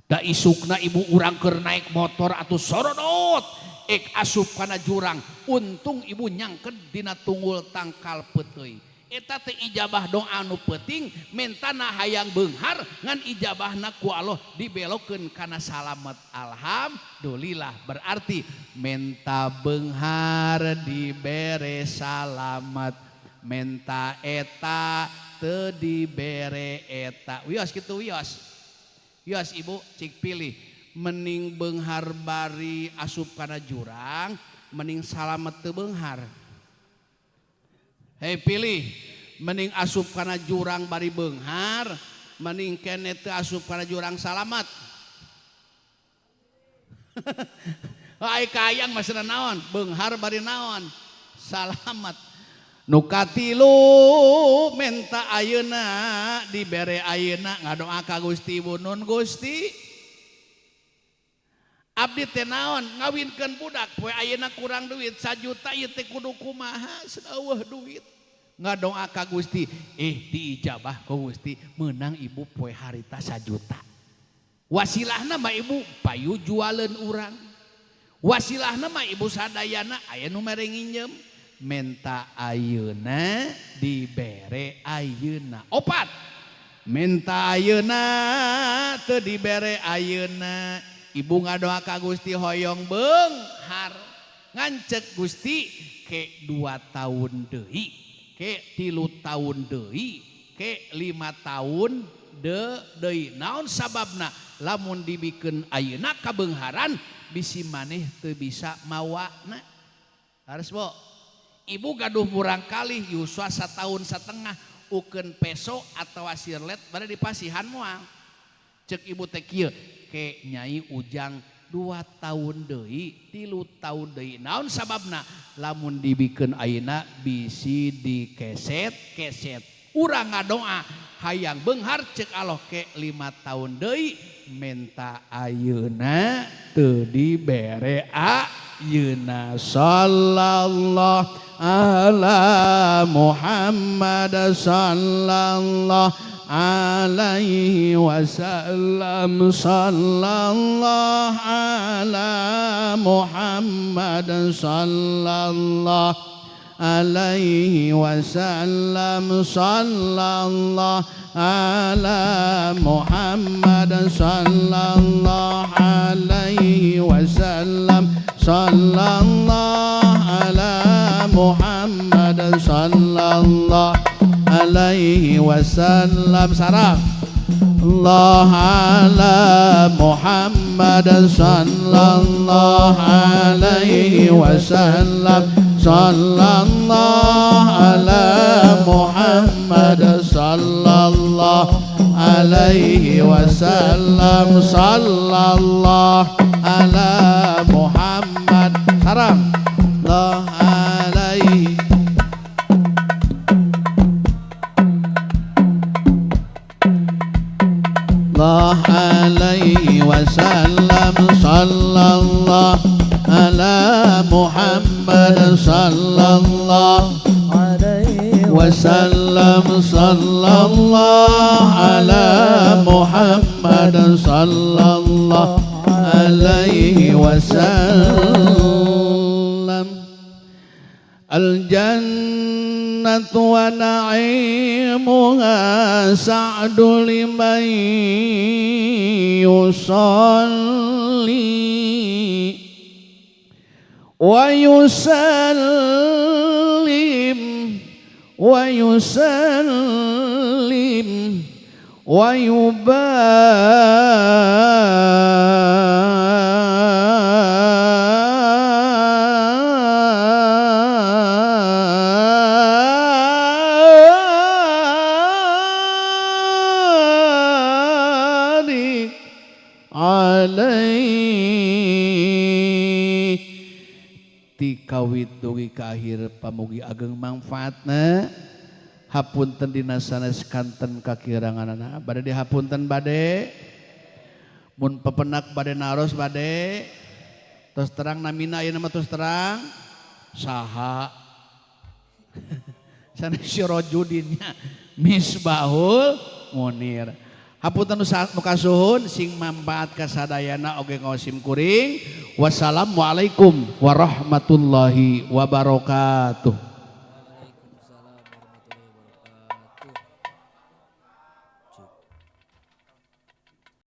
Da isukna ibu urang keur naik motor atuh sorodot ek asup kana jurang, untung ibu nyangket dina tunggul tangkal peuteuy. Eta teh ijabah doa nu peuting, mentana hayang beunghar, ngan ijabahna ku Allah dibelokeun kana salamet. Alhamdulillah. Berarti menta beunghar dibere salamet, menta eta teu dibere eta. Wios kitu, wios. Wios, Ibu, cik pilih, mending beunghar bari asup kana jurang, mending salamet teu beunghar? Hei, pilih, mending asup kana jurang bari beunghar, mending kene teu asup kana jurang salamat? Ai kayang maksudna naon? Beunghar bari naon? Salamat. Nu katilu, menta ayeuna dibere ayeuna. Ngadoa ka Gusti, "Ibu, nun Gusti, abdi teh naon ngawinkeun budak poe ayeuna kurang duit 1 juta, ieu teh kudu kumaha, eueuh duit." Ngadoa ka Gusti, eh, diijabah ku Gusti, menang ibu poe harita 1 juta. Wasilahna mah ibu payu jualeun urang, wasilahna mah ibu sadayana aya nu mere nginjem. Menta ayeuna dibere ayeuna. Opat, menta ayeuna teu dibere ayeuna. Ibu ngadoa ka Gusti hoyong beunghar, ngan cek Gusti ke 2 tahun deui, ke 3 tahun deui, ke 5 tahun deui. Naon sababna? Lamun dibikeun ayeuna kabeungharan, bisi maneh teu bisa mawana. Harus, Bu. Ibu gaduh murang kali yuswa 1,5 tahun ukeun peso atau sirlet bade dipasihan moal? Cek ibu teh kieu, ke Nyai Ujang 2 tahun deui, 3 tahun deui. Naon sababna? Lamun dibikeun ayeuna bisi dikeset-keset. Urang ngadoa hayang beunghar cek Allah ke 5 tahun deui menta ayeuna teu dibere ayeuna. Sallallahu ala Muhammad sallallahu alaihi wasallam, sallallahu ala Muhammad sallallahu alaihi wasallam, sallallahu ala Muhammad sallallahu alaihi wasallam, sallallahu ala Muhammad sallallahu alaihi wasallam. Sarang Allah ala Muhammad sallallahu alaihi wasallam, sallallahu ala Muhammad sallallahu alaihi wasallam, sallallahu ala Muhammad. Sarang Allah alaihi Allah alaihi wasallam, sallallahu ala Muhammad sallallahu alaihi wasallam, sallallahu ala Muhammad sallallahu alaihi wasallam. Al-jannatu wa na'imuha sa'du liman yusalli wa yusallim wa yusallim wa yubarik alaihi. Tikawit dugi ka akhir pamugi ageng mangfaatna. Hapunten dina sanes kanten kakiranganana. Bade dihapunten bade mun pepenak bade naros bade tos terang namina ayeuna mah tos terang saha sanes Sirojudinnya Misbahul Munir. Hapunten nu kasuhun sing manfaat kasadayana oge ngaosim kuring. Wassalamualaikum warahmatullahi wabarakatuh.